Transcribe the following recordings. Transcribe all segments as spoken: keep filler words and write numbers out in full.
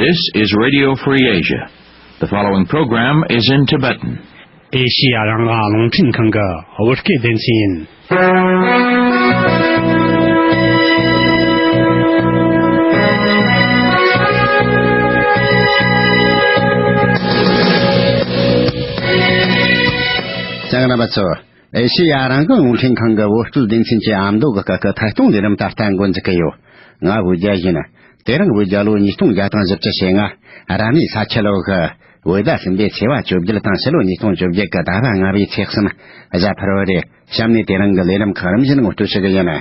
This is Radio Free Asia. The following program is in Tibetan. ཨེ་ཤི་ཡ་རང་དབང་རླུང་འཕྲིན་ཁང་གི་བོད་སྐད་སྡེ་ཚན་ཡིན། ཨེ་ཤེ་ཡ་རང་དབང་རླུང་འཕྲིན་ཁང་གི་བོད་སྐད་སྡེ་ཚན་གྱི་ཨ་མདོ་གི་སྐད་ཀྱི་ཐད་གཏོང་ལས་རིམ་ད་ལྟ་འགོ་འཛུགས་ཀྱི་ཡོད། ང་བོད་རྒྱལ་ཡིན། དེ་རིང་བོད་རྒྱལ་ལོ་ཉིས་སྟོང་བརྒྱ་དང་བཞི་བཅུ་ཞེ་ལྔ། རབ་གནས་ས་ཁྱི་ལོ་གི་བོད་ཟླ་གསུམ་པའི་ཚེས་པ་བཅོ་བརྒྱད་དང་ཕྱི་ལོ་ཉིས་སྟོང་བཅོ་བརྒྱད་ཀྱི་ཟླ་བ་ལྔ་པའི་ཚེས་གསུམ། གཟའ་ཕུར་བུ་རེད། གཤམ་ནས་དེ་རིང་གི་ལས་རིམ་ཁག་རིམ་བཞིན་ངོ་སྤྲོད་ཞུ་གི་ཡིན།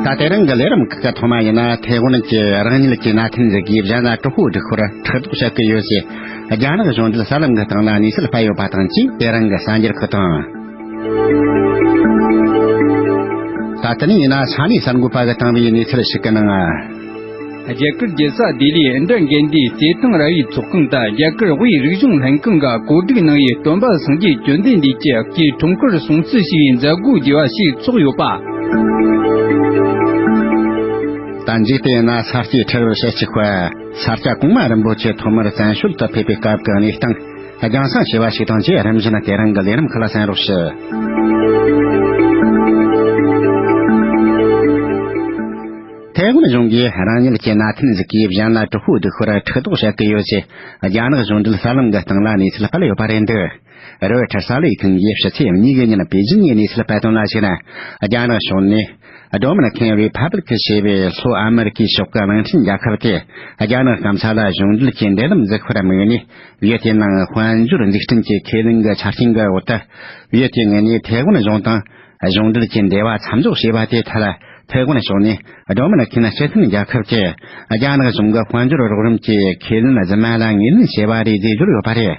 ད་དེ་རིང་གི་ལས་རིམ་ཁག་གི་ཐོག་མ་ཡིན་ན། ཐའེ་ཝན་གྱི་རང་ཉིད་ཀྱི་མནའ་མཐུན་ཟིག་གིས་གཞན་ལ་དྲག་པོ་སྒྲིག་པར་ཕྲག་དོག་བྱེད་ཀྱི་ཡོད་ཅེས། རྒྱ་ནག་གཞུང་འབྲེལ་གསར་ལམ་གྱི་སྟེང་ལ་གནས་ཚུལ་སྤེལ་ཡོད་པ་དང་བཅས། དེ་རིང་གི་གསར་འགྱུར་ཁག་དང་། ད་ལྟ་ནས་ཡིན་ན་ས་གནས་གསར་འགོད་པ་གིས་བཏང་བའི་གནས་ཚུལ་ཞིག་གི་ནང་། རྒྱ་གར་རྒྱལ་ས་ལྡི་ལིའི་ཨིན་དྲ་འགེལ་འདུའི་རྩེད་ཐང་ར་བའི་ཚོགས་ཁང་དུ། རྒྱ་གར་དབུས་རིག་གཞུང་ལྷན་ཁང་གིས་གོ་སྒྲིག་གནང་བའི་སྟོན་པ་སངས་རྒྱས་བཅོམ་ལྡན་འདས་ཀྱི་སྐུའི་འཁྲུངས་སྐར་སྲུང་བརྩི་ཞུ་བའི་མཛད་སྒོ་རྒྱས་པ་ཞིག་ཚོགས་ཡོད་པ། ད་འཇིག་རྟེན་ན་ས་སྐྱེས་ཁྲི་རབས་ཞེ་གཅིག་པ་ས་སྐྱ་གོང་མ་རིན་པོ་ཆེ་ཐོག་མར་བཙན་བྱོལ་དུ་ཕེབས་པའི་སྐབས་ཀྱི་གནས་སྟངས་རྒྱང་སྲིང་བྱས་པ་ཞིག་དང་བཅས། རིམ་བཞིན་དེ་རིང་གི་ལས་རིམ་ཁག་ལ་གསན་རོགས་ཞུ། ཐའེ་ཝན་གཞུང་གིས་རང་ཉིད་ཀྱི་མནའ་མཐུན་ཟིག་གིས་གཞན་ལ་དྲག་པོ་སྒྲིག་པར་ཕྲག་དོག་བྱེད་ཀྱི་ཡོད་ཅེས། རྒྱ་ནག་གཞུང་འབྲེལ་གསར་ལམ་གྱི་སྟེང་ལ་གནས་ཚུལ་སྤེལ་ཡོད་པ་རེད་འདུག་རོའི་ཊར་གསར་ལས་ཁང་གིས་ཕྱི་ཚེས་གཉིས་ཀྱི་ཉིན་པེ་ཅིན་ནས་གནས་ཚུལ་སྤེལ་དོན་ལ་གཞིགས་ན། རྒྱ་ནག་ཕྱོགས་ནས་ཌོ་མིན་ཁན་རི་ཕབ་ལིག་ཞེས་པའི་ལྷོ་ཨ་མེ་རི་ཀའི་ཕྱོགས་ཀྱི་གླིང་ཕྲན་རྒྱལ་ཁབ་དེ་རྒྱ་ནག་སྐམ་ས་ལ་གཞུང་འབྲེལ་གྱི་འབྲེལ་ལམ་འཛུགས་པར་དམིགས་ནས། བོད་དེ་ནང་དཔལ་འབྱོར་འཛུགས་སྐྲུན་གྱི་ཁས་ལེན་གྱི་ཆ་རྐྱེན་གྱི་འོག་ཏུ། བོད་དེ་ངོས་ནས་ཐའེ་ཝན་གཞུང་དང་གཞུང་འབྲེལ་གྱི་འབྲེལ་བ་མཚམས་འཇོག་བྱས་པ་དེའི་ཐད། ཐའེ་ཝན་ཕྱོགས་ནས་ཌོ་མིན་ཁན་སྤྱི་མཐུན་རྒྱལ་ཁབ་ཀྱིས་རྒྱ་ནག་གཞུང་གི་དཔལ་འབྱོར་རོགས་རམ་གྱི་ཁས་ལེན་རྫུན་མ་ལ་ངོས་ལེན་བྱས་པ་རེད་ཅེས་བརྗོད་ཡོད་པ་རེད།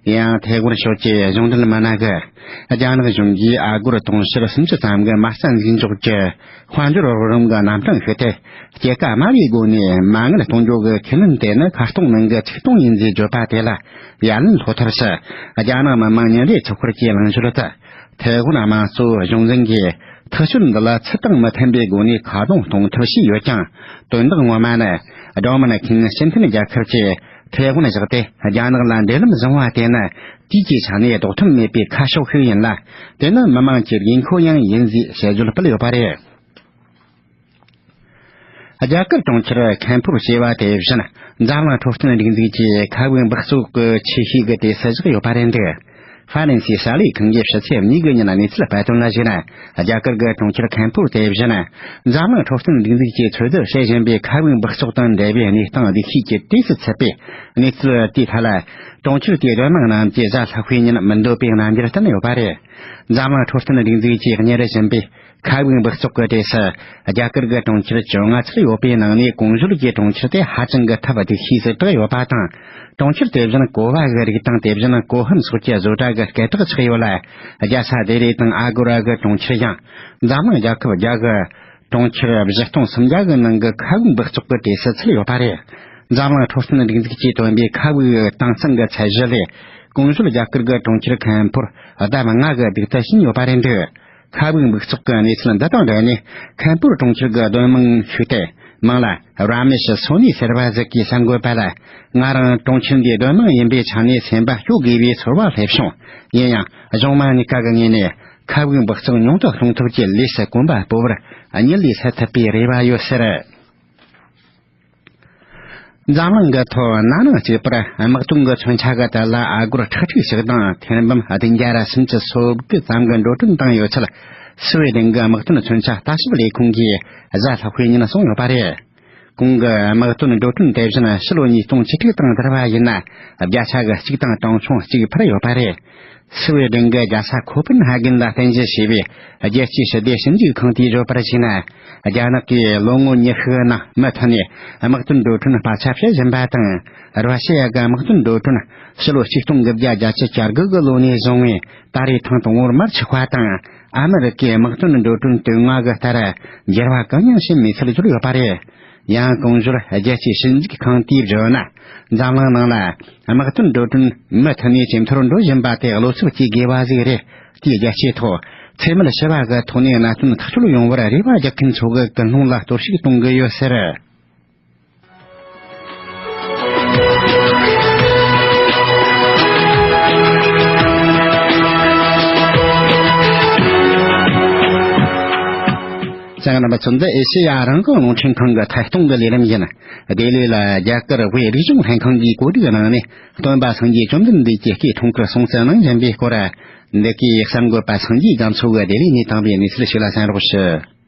ཡང་ཐའེ་ཝན་ཕྱོགས་ཀྱི་གཞུང་འབྲེལ་མི་སྣ་གིས། རྒྱ་ནག་གཞུང་གིས་ཨ་སྒོར་དུང་ཕྱུར་སུམ་ཅུ་ཙམ་གྱི་མ་རྩ་འཛིན་འཇོག་གི་དཔལ་འབྱོར་རོགས་རམ་གྱི་རྣམ་གྲངས་ཤིག་དེ། སྐྱེད་ཀ་དམའ་བའི་སྒོ་ནས་མ་དངུལ་གཏོང་རྒྱུ་གི་ཁས་ལེན་དེ་ནི་ཁ་སྟོང་ནང་གི་ཆིག་སྟོང་ཡིན་ཅེས་བརྗོད་པ་དེ་ལ་ཡ་ལན་སློག་ཐབས་སུ། རྒྱ་ནག་མི་དམངས་ཉིན་རེའི་ཚགས་ཁུར་གྱི་གླེང་བརྗོད་དུ། ཐའེ་ཝན་དམངས་གཙོའི་གཞུང་འཛིན་གྱིས་ཐག་གཅོད་འདི་ལ་ཚུལ་དང་མི་མཐུན་པའི་སྒོ་ནས་ཁ་རྡུང་གཏོང་ཐབས་བྱས་ཡོད་ཀྱང་། དོན་དག་ངོ་མ་ནི། ཌོ་མིན་ཁན་སྤྱི་མཐུན་རྒྱལ་ཁབ་ཀྱིས་ཐའེ་ཝན་བཞག་སྟེ་རྒྱ་ནག་ལ་འབྲེལ་ལམ་བཟུང་བ་དེ་ནི། དུས་ཀྱི་ཆ་ནས་ལྡོག་ཐབས་མེད་པའི་ཁ་ཕྱོགས་ཤིག་ཡིན་ལ། དེ་ནི་མི་དམངས་ཀྱི་དགོས་མཁོ་ཡང་ཡིན་ཞེས་དཔྱད་བརྗོད་སྤེལ་ཡོད་པ་རེད། རྒྱ་གར་གྲོང་ཁྱེར་ཁན་པུར་ཞེས་པ་དེ་བཞིན་འཛམ་གླིང་འཕྲོད་བསྟེན་སྒྲིག་འཛུགས་ཀྱི་ཁ་དབུགས་འབག་བཙོག་གི་ཆེ་ཤོས་ཀྱི་གྲས་སུ་བཞག་ཡོད་པ་རེད་འདུག་ཧྥ་རན་སིའི་གསར་ལས་ཁང་གིས་ཕྱི་ཚེས་གཉིས་ཀྱི་ཉིན་གནས་ཚུལ་སྤེལ་དོན་ལ་གཞིགས་ན། རྒྱ་གར་གྱི་གྲོང་ཁྱེར་ཁན་པུར་དེ་བཞིན་འཛམ་གླིང་འཕྲོད་བསྟེན་སྒྲིག་འཛུགས་ཀྱིས་འཚོལ་བསྡུ་བྱེད་བཞིན་པའི་ཁ་དབུགས་འབག་བཙོག་དང་འབྲེལ་བའི་གནས་སྟངས་སྡུག་ཤོས་ཀྱི་གྲས་སུ་ཚུད་པའི་གནས་ཚུལ་དེའི་ཐད་ལ། གྲོང་ཁྱེར་དེའི་སྡོད་དམངས་རྣམས་ཀྱིས་གཟའ་ལྷག་པའི་ཉིན་མི་འདོད་པའི་རྣམ་འགྱུར་བསྟན་ཡོད་པ་རེད། འཛམ་གླིང་འཕྲོད་བསྟེན་སྒྲིག་འཛུགས་ཀྱིས་གཉེར་བཞིན་པའི་ཁ་དབུགས་འབག་བཙོག་གི་གྲས་སུ། རྒྱ་གར་གྱི་གྲོང་ཁྱེར་བཅོ་ལྔ་ཚུད་ཡོད་པའི་ནང་ནས། གོང་བརྗོད་ཀྱི་གྲོང་ཁྱེར་དེ་ཧ་ཅང་གི་ཐབས་སྡུག་ཤོས་སུ་གྲགས་ཡོད་པ་དང་། གྲོང་ཁྱེར་དེ་བཞིན་ཀོ་བ་གི་རིགས་དང་། དེ་བཞིན་ཀོ་ཧམ་སོགས་ཀྱི་བཟོ་གྲྭ་གི་སྐད་གྲགས་ཆགས་ཡོད་ལ། རྒྱལ་ས་ལྡི་ལི་དང་ཨ་གོ་ར་གི་གྲོང་ཁྱེར་ཡང་འཛམ་གླིང་རྒྱལ་ཁབ་བརྒྱ་གི་གྲོང་ཁྱེར་བཞི་སྟོང་སུམ་བརྒྱ་གི་ནང་གི་ཁ་དབུགས་འབག་བཙོག་གི་གྲས་སུ་ཚུད་ཡོད་པ་རེད། འཛམ་གླིང་འཕྲོད་བསྟེན་སྒྲིག་འཛུགས་ཀྱིས་བཏོན་པའི་ཁ་དབུགས་དྭངས་གཙང་གི་ཚད་གཞི་ལས། གོང་བརྗོད་རྒྱ་གར་གྱི་གྲོང་ཁྱེར་ཁན་པུར་ལྡབ་ལྔ་གི་སྡུག་ཏུ་ཕྱིན་ཡོད་པ་རེད་འདུག་ཁ་དབུགས་འབག་བཙོག་གི་གནས་ཚུལ་འདི་དང་འབྲེལ་ནས། ཁན་པུར་གྲོང་ཁྱེར་གྱི་སྡོད་དམངས་ཤིག་སྟེ། མིང་ལ་ར་མེ་ཤི་སོ་ནི་ཟེར་བ་ཟིག་གིས་གསར་འགོད་པ་ལ། ང་རང་གྲོང་ཁྱེར་འདིའི་སྡོད་དམངས་ཡིན་པའི་ཆ་ནས་སེམས་པ་སྐྱོ་དགོས་པའི་ཚོར་བ་སླེབས་བྱུང་། ཡིན་ཡང་། གཞུང་མང་གཉིས་ཀ་གི་ངོས་ནས་ཁ་དབུགས་འབག་བཙོག་ཉུང་དུ་གཏོང་ཐབས་ཀྱི་ལས་སུ་གོམ་པ་སྤོ་བར་གཉིད་ལས་སད་ཐུབ་པའི་རེ་བ་ཡོད་ཟེར། འཛམ་གླིང་གི་ཐོག་ན་ནིང་གཅིག་པུར་དམག་དོན་གྱི་མཚོན་ཆ་གི་ཐད་ལ་ཨ་སྒོར་ཁྲག་ཁྲིག་ཞིག་དང་ཐེར་འབུམ་བདུན་བརྒྱ་ར་སུམ་ཅུ་སོ་དགུ་ཙམ་གྱི་འགྲོ་གྲོན་བཏང་ཡོད་ཚུལ། སི་ཝེ་ཌེན་གྱི་དམག་དོན་མཚོན་ཆ་ལྟ་ཞིབ་ལས་ཁུངས་ཀྱིས་གཟའ་ལྷག་པའི་ཉིན་གསུངས་ཡོད་པ་རེད། ཁོང་གི་དམག་དོན་འགྲོ་གྲོན་དེ་བཞིན་ཕྱི་ལོ་ཉིས་སྟོང་བཅུ་དྲུག་དང་བསྡུར་བ་ཡིན་ན། བརྒྱ་ཆ་གི་གཅིག་དང་གྲངས་ཆུང་གཅིག་འཕར་ཡོད་པ་རེད། སི་ཝེ་ཌེན་གྱི་རྒྱལ་ས་ཁོ་པན་ཧ་གན་ལ་རྟེན་གཞི་བྱས་པའི་རྒྱལ་སྤྱིའི་ཞི་བདེ་ཞིབ་འཇུག་ཁང་དེས་བརྗོད་པར་བྱས་ན། རྒྱ་ནག་གིས་ལོ་ངོ་ཉི་ཤུ་ནང་མུ་མཐུད་ནས་དམག་དོན་འགྲོ་གྲོན་སྤར་ཆ་བྱེད་བཞིན་པ་དང་། ར་ཤི་ཡ་གི་དམག་དོན་འགྲོ་གྲོན་ཕྱི་ལོ་ཆིག་སྟོང་དགུ་བརྒྱ་བརྒྱད་ཅུ་གྱ་དགུ་གི་ལོ་ནས་བཟུང་བའི་ད་རེས་ཐེངས་དང་པོར་མར་ཆག་པ་དང་། ཨ་མི་རི་ཀའི་དམག་དོན་འགྲོ་གྲོན་དོན་ལྔ་གི་ལྟར་འགྱུར་བ་གང་ཡང་ཕྱིན་མེད་ཚུལ་བརྗོད་ཡོད་པ་རེད། ཡང་གོང་ཞུས་རྒྱལ་སྤྱིའི་ཞིབ་འཇུག་ཁང་དེས་བརྗོད་ན། འཛམ་གླིང་ནང་ལ་དམག་དོན་འགྲོ་གྲོན་མུ་མཐུད་ནས་ཇེ་མཐོར་འགྲོ་བཞིན་པ་དེ་བློ་འཚབ་སྐྱེ་དགོས་པ་ཟིག་རེད། དེའི་རྒྱལ་སྤྱིའི་ཐོག་ ཚད་མེད་ཞི་བ་གི་ཐོག་ནས་གནད་དོན་ཐག་གཅོད་ཡོང་བར་རེ་བ་རྒྱག་མཁན་ཚོ་གི་ཀུན་སློང་ལ་གཏོར་བཤིག་གཏོང་གི་ཡོད་ཟེར། གསན་མཁན་རྣམ་པ་ཚོ། འདི་ཨེ་ཤེ་ཡ་རང་དབང་རླུང་འཕྲིན་ཁང་གི་ཐད་གཏོང་གི་ལས་རིམ་ཡིན། ལྡི་ལི་ལ་རྒྱ་གར་དབུས་རིག་གཞུང་ལྷན་ཁང་གི་གོ་སྒྲིག་གི་ནང་ནས། སྟོན་པ་སངས་རྒྱས་བཅོམ་ལྡན་འདས་ཀྱི་སྐུའི་འཁྲུངས་སྐར་སྲུང་བརྩི་གནང་བཞིན་པའི་སྐོར། འདི་གའི་གསར་འགོད་པ་སངས་རྒྱས་རྒྱ་མཚོ་གིས་ལྡི་ལིར་གནས་བཏང་བའི་གནས་ཚུལ་ཞིག་ལ་གསན་རོགས་ཞུ།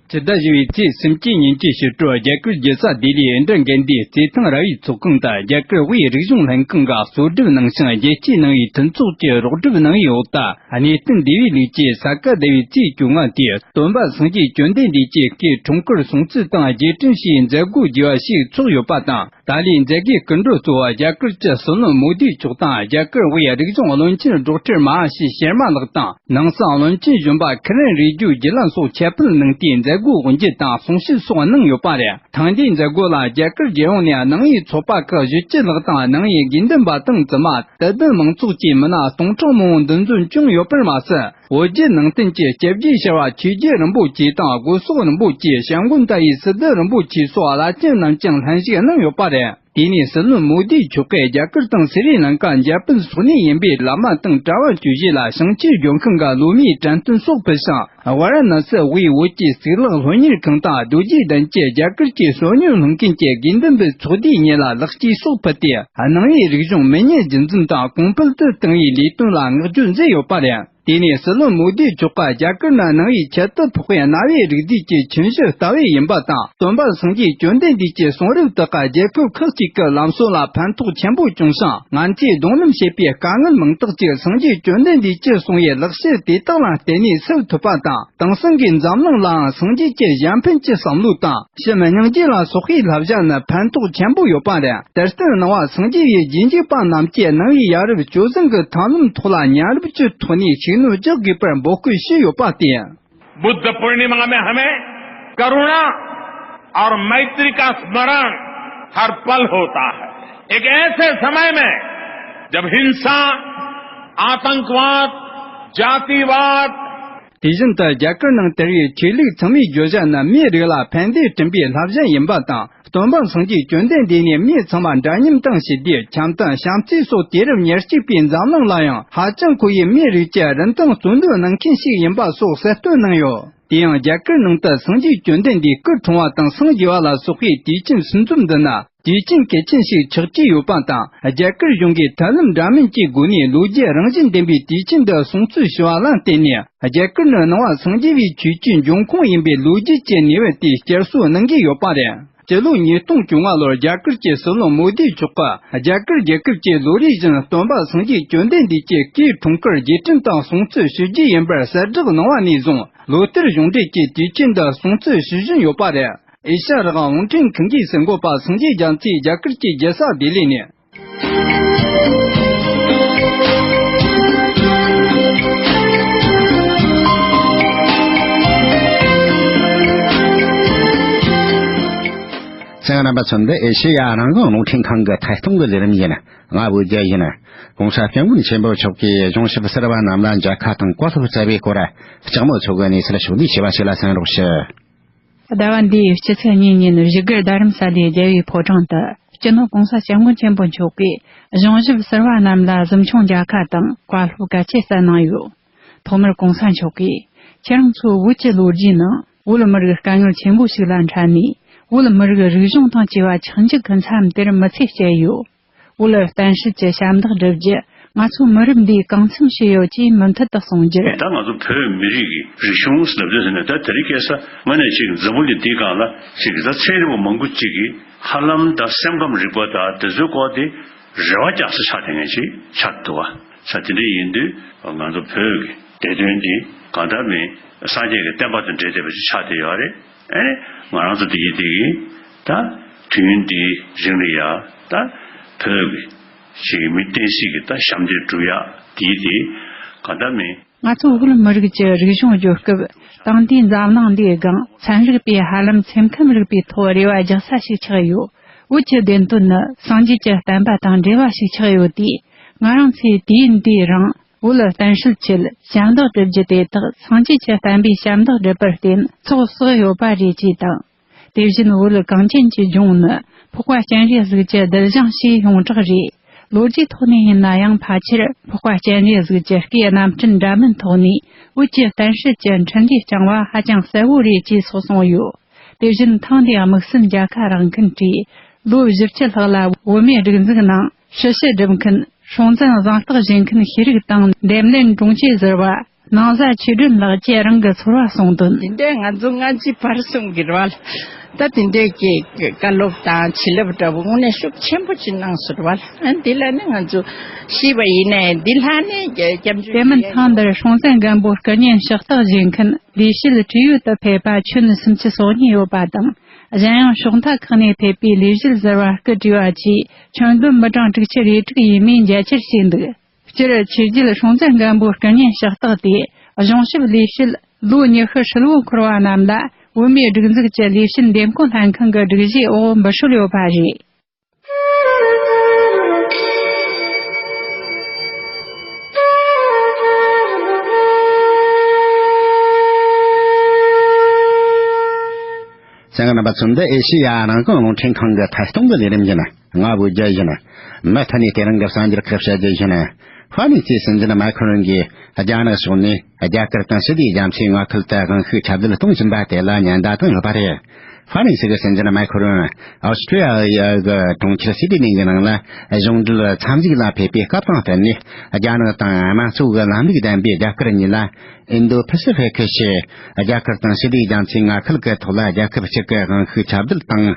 ཕྱི་ཟླ་བཞི་པའི་ཚེས་སུམ་ཅུ་ཉིན་གྱི་ཕྱི་དྲོ། རྒྱ་གར་རྒྱལ་ས་ལྡི་ལིའི་ཨིན་དྲ་དགོན་སྡེའི་རྩེ་ཐང་ར་བའི་ཚོགས་ཁང་དུ། རྒྱ་གར་དབུས་རིག་གཞུང་ལྷན་ཁང་གིས་གཙོ་སྒྲུབ་གནང་ཞིང་། རྒྱལ་གཅེས་ནང་པའི་མཐུན་ཚོགས་ཀྱིས་རོགས་སྒྲུབ་གནང་བའི་འོག་ཏུ། གནས་བརྟན་སྡེ་བའི་ལུགས་ཀྱི་ས་ག་ཟླ་བའི་ཚེས་བཅོ་ལྔ་དེ། སྟོན་པ་སངས་རྒྱས་བཅོམ་ལྡན་འདས་ཀྱི་སྐུའི་འཁྲུངས་སྐར་སྲུང་བརྩི་དང་རྗེས་དྲན་ཞུ་བའི་མཛད་སྒོ་རྒྱས་པ་ཞིག་ཚོགས་ཡོད་པ་དང་། ད་ལོའི་མཛད་སྒོའི་སྐུ་མགྲོན་གཙོ་བོ་རྒྱ་གར་གྱི་སྲིད་བློན་མོ་དི་མཆོག་དང་། རྒྱ་གར་དབུས་རིག་གཞུང་བློན་ཆེན་ཌོག་ཊར་མ་ཧ་ཤི་ཤར་མ་ལགས་དང་། ནང་སྲིད་བློན་ཆེན་གཞོན་པ་ཁི་རན་རི་ཇུ་ཇུ་ལགས་སོགས་ཁྱབ་སྤེལ་གནང་སྟེ། མཛད་སྒོ་དབུ་འབྱེད་དང་གསུང་བཤད་སོགས་གནང་ཡོད་པ་རེད། ཐེངས་འདིའི་མཛད་སྒོ་ལ་རྒྱ་གར་རྒྱལ་ཡོངས་ནས་ནང་པའི་ཚོགས་པ་ཁག་བཞི་བཅུ་ལྷག་དང་། ནང་པའི་དགེ་འདུན་པ་དང་བཙུན་མ། དད་ལྡན་མང་ཚོགས་ཀྱི་མི་སྣ་སྟོང་ཕྲག་མང་པོ་འདུ་འཛོམས་བྱུང་ཡོད་པར་མ་ཟད། བོད་བརྒྱུད་ནང་བསྟན་གྱི་སྐྱབས་རྗེ་ཞི་བ་ཆོས་རྗེ་རིན་པོ་ཆེ་དང་། སྒོ་སོག་རིན་པོ་ཆེ། སྐྱབས་མགོན་ཏཱ་ཡི་སི་ཏུ་རིན་པོ་ཆེ་སོགས་བླ་ཆེན་རྣམས་ཀྱང་ལྷན་ཞུགས་གནང་ཡོད་པ་རེད། དེ་ནས་སྲིད་བློན་མོ་དི་མཆོག་གིས་རྒྱ་གར་དང་སི་རི་ལང་ཀ་འཇར་པན་སོགས་ནས་ཡིན་པའི་བླ་མ་དང་གྲྭ་བ་བཅུ་བཞི་ལ་ཞིང་ཆེན་ལྗོན་ཤིང་གི་ལོ་མའི་དྲན་རྟེན་སོགས་ཕུལ་ཞིང་། ཝཱ་ར་ཎ་སི་དབུས་བོད་ཀྱི་གཙུག་ལག་སློབ་གཉེར་ཁང་དང་རྡོ་རྗེ་གདན་གྱི་རྒྱ་གར་གྱི་གསོ་སྨྱོན་སློང་མཁན་གྱི་དགེ་འདུན་པའི་ཚོགས་སྡེ་གཉིས་ལ་ལེགས་སྐྱེས་སོགས་ཕུལ་ཏེ། ནང་པའི་རིག་གཞུང་མི་ཉམས་རྒྱུན་འཛིན་དང་གོང་འཕེལ་དུ་གཏོང་བའི་ལས་དོན་ལ་བསྔགས་བརྗོད་མཛད་ཡོད་པ་རེད། དེ་ནས་སྲིད་བློན་མོ་དི་མཆོག་གིས། རྒྱ་གར་ནི་ནང་པའི་ཁྱད་དུ་འཕགས་པའི་གནའ་བོའི་རིག་རྫས་ཀྱི་ཁྱིམ་གཞི་ལྟ་བུ་ཡིན་པ་དང་། སྟོན་པ་སངས་རྒྱས་བཅོམ་ལྡན་འདས་ཀྱི་གསུང་རབ་དག་གིས་རྒྱལ་ཁབ་ཁག་ཅིག་གི་ལམ་སྲོལ་ལ་ཕན་ཐོགས་ཆེན་པོ་བྱུང་ཞིང་། ང་ཚོས་རྡུང་ལེན་བྱེད་པའི་དཀའ་ངལ་མང་དག་ཅིག་སངས་རྒྱས་བཅོམ་ལྡན་འདས་ཀྱིས་གསུངས་པའི་ལེགས་བཤད་དེ་དག་ལ་བརྟེན་ནས་སེལ་ཐུབ་པ་དང་། དེང་སང་གི་འཛམ་གླིང་ལའང་སངས་རྒྱས་ཀྱི་གཞན་ཕན་གྱི་བསམ་བློ་དང་། ཕྱི་མི་སྙིང་རྗེ་ལ་སོགས་པའི་བསླབ་བྱ་ནི་ཕན་ཐོགས་ཆེན་པོ་ཡོད་པ་རེད། དེར་བརྟེན་ནང་པ་སངས་རྒྱས་པའི་རྗེས་འཇུག་པ་རྣམས་ཀྱིས་ནང་པའི་ཡ་རབས་སྤྱོད་བཟང་གི་ཐབས་ལམ་ཐོག་ལ་ཉམས་རུབ་ཀྱི་ཐོག་ནས་ཤུགས་སྣོན་རྒྱག་དགོས་པར་འབོད་སྐུལ་ཞུས་ཡོད་པ་སྟེ། बुद्ध पूर्णिमा में हमें करुणा और मैत्री का स्मरण हर पल होता है। एक ऐसे समय में जब हिंसा, आतंकवाद, जातिवाद, དེ་བཞིན་དུ་རྒྱ་གར་ནང་དར་བའི་ཆོས་ལུགས་ཚང་མའི་བརྗོད་བྱ་ནི་མིའི་རིགས་ལ་ཕན་བདེ་སྐྲུན་པའི་བསླབ་བྱ་ཡིན་པ་དང་། སྟོན་པ་སངས་རྒྱས་བཅོམ་ལྡན་འདས་ནས་མི་ཚང་མ་འདྲ་མཉམ་དང་ཞི་བདེ། འཆམ་མཐུན། བྱམས་བརྩེ་སོགས་དུས་རབས་ཉེར་གཅིག་པའི་འཛམ་གླིང་ལ་ཡང་ཧ་ཅང་མཁོ་བའི་མིའི་རིགས་ཀྱི་རིན་ཐང་བརྩོན་ལེན་གནང་མཁན་ཞིག་ཡིན་པ་སོགས་གསལ་སྟོན་གནང་ཡོད། དེ་ཡང་རྒྱ་གར་ནང་དུ་སངས་རྒྱས་བཅོམ་ལྡན་འདས་སྐུ་འཁྲུངས་པ་དང་སངས་རྒྱས་པ་ལ་སོགས་པའི་དུས་ཆེན་ཕུན་སུམ་འདི་ནི། དུས་ཆེན་གལ་ཆེན་ཞིག་ཆགས་ཀྱི་ཡོད་པ་དང་། རྒྱ་གར་གཞུང་གིས་མཐུན་ལམ་འདྲ་མིན་གྱི་སྒོ་ནས་ལོ་རྒྱུས་རང་བཞིན་ལྡན་པའི་དུས་ཆེན་འདི་སྲུང་བརྩི་ཞུ་བ་ལ་བརྟེན་ནས། རྒྱ་གར་ནི་ནང་པ་སངས་རྒྱས་པའི་ཆོས་ཀྱི་འབྱུང་ཁུངས་ཡིན་པའི་ལོ་རྒྱུས་ཀྱི་གནས་བབ་དེ་བསྐྱར་གསོ་གནང་གི་ཡོད་པ་རེད། སྤྱི་ལོ་ཉིས་སྟོང་བཅོ་ལྔ་ལོར་རྒྱ་གར་གྱི་སྲིད་བློན་མོ་དི་མཆོག་གིས་རྒྱ་གར་རྒྱལ་ཁབ་ཀྱི་ལོ་རེ་བཞིན་སྟོན་པ་སངས་རྒྱས་བཅོམ་ལྡན་འདས་ཀྱི་སྐུའི་འཁྲུངས་སྐར་རྗེས་དྲན་དང་སྲུང་བརྩི་ཞུ་རྒྱུ་ཡིན་པར་གསལ་བསྒྲགས་གནང་བ་ནས་བཟུང་། ལོ་ལྟར་གཞུང་འབྲེལ་གྱི་དུས་ཆེན་འདི་སྲུང་བརྩི་ཞུ་བཞིན་ཡོད་པ་རེད། ཨེ་ཤ་ཡ་རང་དབང་རླུང་འཕྲིན་ཁང་གི་གསར་འགོད་པ་སངས་རྒྱས་རྒྱ་མཚོས་རྒྱ་གར་གྱི་རྒྱལ་ས་ལྡི་ལི་ནས། གསན་མཁན་རྣམ་པ་ཚོ། འདི་ཨེ་ཤེ་ཡ་རང་དབང་རླུང་འཕྲིན་ཁང་གི་ཐད་གཏོང་གི་ལས་རིམ་ཡིན། ང་བོད་རྒྱལ་ཡིན། ༸གོང་ས་༸སྐྱབས་མགོན་ཆེན་པོ་མཆོག་གིས་གཞུང་ཞབས་གསར་བ་རྣམས་ལ་མཇལ་ཁ་དང་བཀའ་སློབ་སྩལ་བའི་སྐོར། ལྕགས་མོ་མཚོ་གིས་གནས་ཚུལ་ཕྱོགས་བསྡུས་བྱས་པ་ཞིག་ལ་གསན་རོགས་ཞུ། ཟླ་བ་འདིའི་སྤྱི་ཚེས་གཉིས་ཉིན་བཞུགས་སྒར་རྡ་རམ་ས་ལའི་རྒྱལ་བའི་ཕོ་བྲང་དུ་སྤྱི་ནོར་༸གོང་ས་༸སྐྱབས་མགོན་ཆེན་པོ་མཆོག་གིས་གཞུང་ཞབས་གསར་བ་རྣམས་ལ་གཟིམ་ཆུང་མཇལ་ཁ་དང་བཀའ་སློབ་གལ་ཆེ་སྩལ་གནང་ཡོད། ཐོག་མར་༸གོང་ས་མཆོག་གིས་ཁྱེད་རང་ཚོའི་བོད་ཀྱི་ལོ་རྒྱུས་ནང་བོད་མི་རིགས་དཀའ་ངལ་ཆེན་པོ་ཞིག་ལ་འཕྲད་ནས། བོད་མི་རིགས་རིག་གཞུང་དང་བཅས་པ་ཆག་འཇིག་གི་མཚམས་དེར་མི་ཚེ་སྐྱེལ་ཡོད། བོད་བསྟན་སྲིད་ཀྱི་ཞབས་འདེགས་སྒྲུབ་རྒྱུ་ང་ཚོའི་མི་རབས་འདིས་གང་འཚམ་བྱས་ཡོད་ཅེས་མུ་མཐུད་དུ་གསུངས་རྒྱུར། ད་ང་ཚོ་བོད་མི་རིགས་ཀྱི་རིག་གཞུང་ཟེར་ལབ་དུས་ཟེར་ནས། ད་དེ་རིང་ཁ་སང་ང་ནས་ཅིག་འཛམ་བུ་གླིང་འདིའི་སྒང་ལ་ཅིག་ད་ཚན་རིག་པ་མང་པོ་ཅིག་གིས་ཧ་ལམ་ད་སེམས་ཁམས་རིག་པ་དང་དེ་ཚོའི་སྐོར་དེ་རེ་བ་རྒྱག་ས་ཆགས་བསྡད་མཁན་ཅིག་ཆགས་འདུག་བ། ས་དེ་འདྲ་ཡིན་དུས་ང་ཚོ་བོད་ཀྱི་བདེ་དོན་འདི་གང་ལྟར་མིན་སངས་རྒྱས་ཀྱི་བསྟན་པ་དང་འབྲེལ་བསྡད་པ་ཅིག་ཆགས་བསྡད་ཡོད་རེད། ཨེ་ནས་ང་རང་ཚོ་འདི་ཡིན་འདི་གིས་ད་དུས་ཡུན་འདིའི་རིང་ལ་ཡ་ད་བོད་ཀྱི་ཅིག་མི་བསྟན་སྲིད་ཀྱི་ད་ཞབས་འདེགས་སྒྲུབ་ཡག་དེ་དེ་གང་ལྟར་མིན། ང་ཚོ་བོད་མི་རིགས་ཀྱི་རིག་གཞུང་བརྗོད་སྐབས་དེང་དུས་འཛམ་གླིང་འདིའི་སྒང་ཚན་རིག་པས་ཧ་ལམ་སེམས་ཁམས་རིག་པའི་ཐོག་རེ་བ་རྒྱག་ས་ཞིག་ཆགས་ཡོད། བོད་ཀྱི་བདེན་དོན་ནི་སངས་རྒྱས་ཀྱི་བསྟན་པ་དང་འབྲེལ་བ་ཞིག་ཆགས་ཡོད་དུས། ང་རང་ཚོས་དུས་ཡུན་དེའི་རིང་ བོད་གཏན་སྲིད་ཆེད་ཞབས་འདེགས་སྒྲུབ་རྒྱུ་དེ་དག་སངས་རྒྱས་ཀྱི་བསྟན་པའི་ཞབས་འདེགས་སྒྲུབ་པར་བརྟེན་ཚོགས་བསགས་ཡོད་པ་རེད་ཅེས་དང་། དེ་བཞིན་བོད་གངས་ཅན་གྱི་ལྗོངས་ནི་འཕགས་པ་སྤྱན་རས་གཟིགས་ཀྱི་གདུལ་ཞིང་ཞེས་ཡོངས་གྲགས་རེད། ལོ་རྒྱུས་ཐོག་ནས་ཡིན་ན་ཡང་ཕལ་ཆེར་འཕགས་པ་སྤྱན་རས་གཟིགས་ཀྱི་སྐུའི་རྣམ་འཕྲུལ་འདྲ་མིན་ཐོག་ནས་བོད་ཀྱི་བསྟན་སྲིད་ཀྱི་འཕྲིན་ལས་བསྐྱངས་པ་ཧ་ཅང་གསལ་བོ་རེད་ཅེས་སོགས་གསུངས་ཡོད། དེ་བཞིན་ཐེངས་འདིའི་དམིགས་བསལ་མཇལ་ཁ་རག་མཁན་གྱིས་ལོ་བཞི་བཅུ་ལྷག་ལ་བོད་མིའི་སྒྲིག་འཛུགས་ནང་ཞུ་ཞུ་སྒྲུབ་མཁན། སྲོང་བཙན་གཟེངས་རྟགས་བཞེས་མཁན་ཤེས་རིག་དང་འདེམས་ལྷན་དྲུང་ཆེ་ཟུར་པ་ནང་བཟའ་ཆོས་སྒྲོན་ལགས་ཀྱིས་རང་གི་ཚོར་བ་གསུངས་དོན། དེ་འདྲའི་ང་ཚོ་སྔ་ཕྱི་བར་གསུམ་གྱི་རེད་བ། ད་དེ་འདྲའི་གི་བཀའ་སློབ་དང་བྱིན་རླབས་འདྲ་བོ་དངོས་གནས་ཤུགས་ཆེན་པོ་ཅིག་གནང་སོང་རེད་བ། ཨ་འདི་ལ་ནི་ང་ཚོ་ཤེས་པ་ཡིན་ནའི་འདི་ལྷག་ནས་སྐྱབས་འཇུག་དེ་མིན་ཐེངས་འདིར་སྲོང་བཙན་སྒམ་པོ་སྐུ་བརྙན་ཕྱག་རྟགས་བཞེས་མཁན་ལས་བྱེད་བཀྲིས་ཡུལ་དུ་ཕེབས་པ་ཁྱོན་སུམ་ཅུ་སོ་གཉིས་ཡོད་པ་དང་། གཞན་ཡང་ཕྱོགས་མཐའ་ཁག་ནས་ཕེབས་པའི་ལས་བྱེད་ཟུར་པ་སྐུ་བགྲེས་པ་བཅས་ཁྱོན་བསྡོམས་མི་གྲངས་དྲུག་ཅུ་རེ་དྲུག་ཡས་མས་མཇལ་ཁ་བྱས་འདུག་སྤྱིར་ཆོས་རྒྱལ་སྲོང་བཙན་སྒམ་པོའི་སྐུ་བརྙན་ཕྱག་རྟགས་དེ་གཞུང་ཞབས་ལས་བྱེད་ལོ་ཉི་ཤུ་ཧྲིལ་བོ་འཁོར་བ་རྣམས་ལ་བོད་མིའི་སྒྲིག་འཛུགས་ཀྱི་ལས་བྱེད་འདེམས་བསྐོ་ལྷན་ཁང་གི་སྒྲིག་གཞིའི་འོག་འབུལ་སྲོལ་ཡོད་པ་རེད། གསན་མཁན་རྣམ་པ་ཚོ། འདི་ཨེ་ཤེ་ཡ་རང་དབང་རླུང་འཕྲིན་ཁང་གི་ཐད་གཏོང་གི་ལས་རིམ་ཡིན། ང་བོད་རྒྱལ་ཡིན། མུ་མཐུད་ནས་དེ་རིང་གི་གསར་འགྱུར་ཁག་བཤད་རྒྱུ་ཡིན། ཧྥ་རན་སིའི་སྲིད་འཛིན་མཱ་ཁི་རོན་གྱིས་རྒྱ་ནག་ཕྱོགས་ནས་རྒྱ་གར་དང་ཞི་བདེའི་རྒྱ་མཚོའི་མངའ་ཁུལ་དུ་དབང་ཤུགས་ཁྱབ་གདལ་གཏོང་བཞིན་པ་དེ་ལ་ཉེན་བརྡ་བཏང་ཡོད་པ་རེད། ཧྥ་རན་སི་གི་སྲིད་འཛིན་མཱ་ཁི་རོན་ཨོ་སི་ཀྲི་ཡ་གི་གྲོང་ཁྱེར་སི་ཏི་ནི་གི་ནང་ལ་གཞུང་འབྲེལ་འཚམས་གཟིགས་ལ་ཕེབས་པའི་སྐབས་དང་བསྟུན་ནས། རྒྱ་ནག་དང་དམངས་གཙོ་གི་ལམ་ལུགས་ལྡན་པའི་རྒྱ་གར་གཉིས་ལ་ཨིན་དོ་ཕ་སི་ཧྥི་ཁི་ཞེས་རྒྱ་གར་དང་ཞི་བདེའི་རྒྱ་མཚོའི་མངའ་ཁུལ་གྱི་ཐོག་ལ་རྒྱལ་ཁབ་གཅིག་གི་དབང་ཤུགས་ཁྱབ་གདལ་དང་།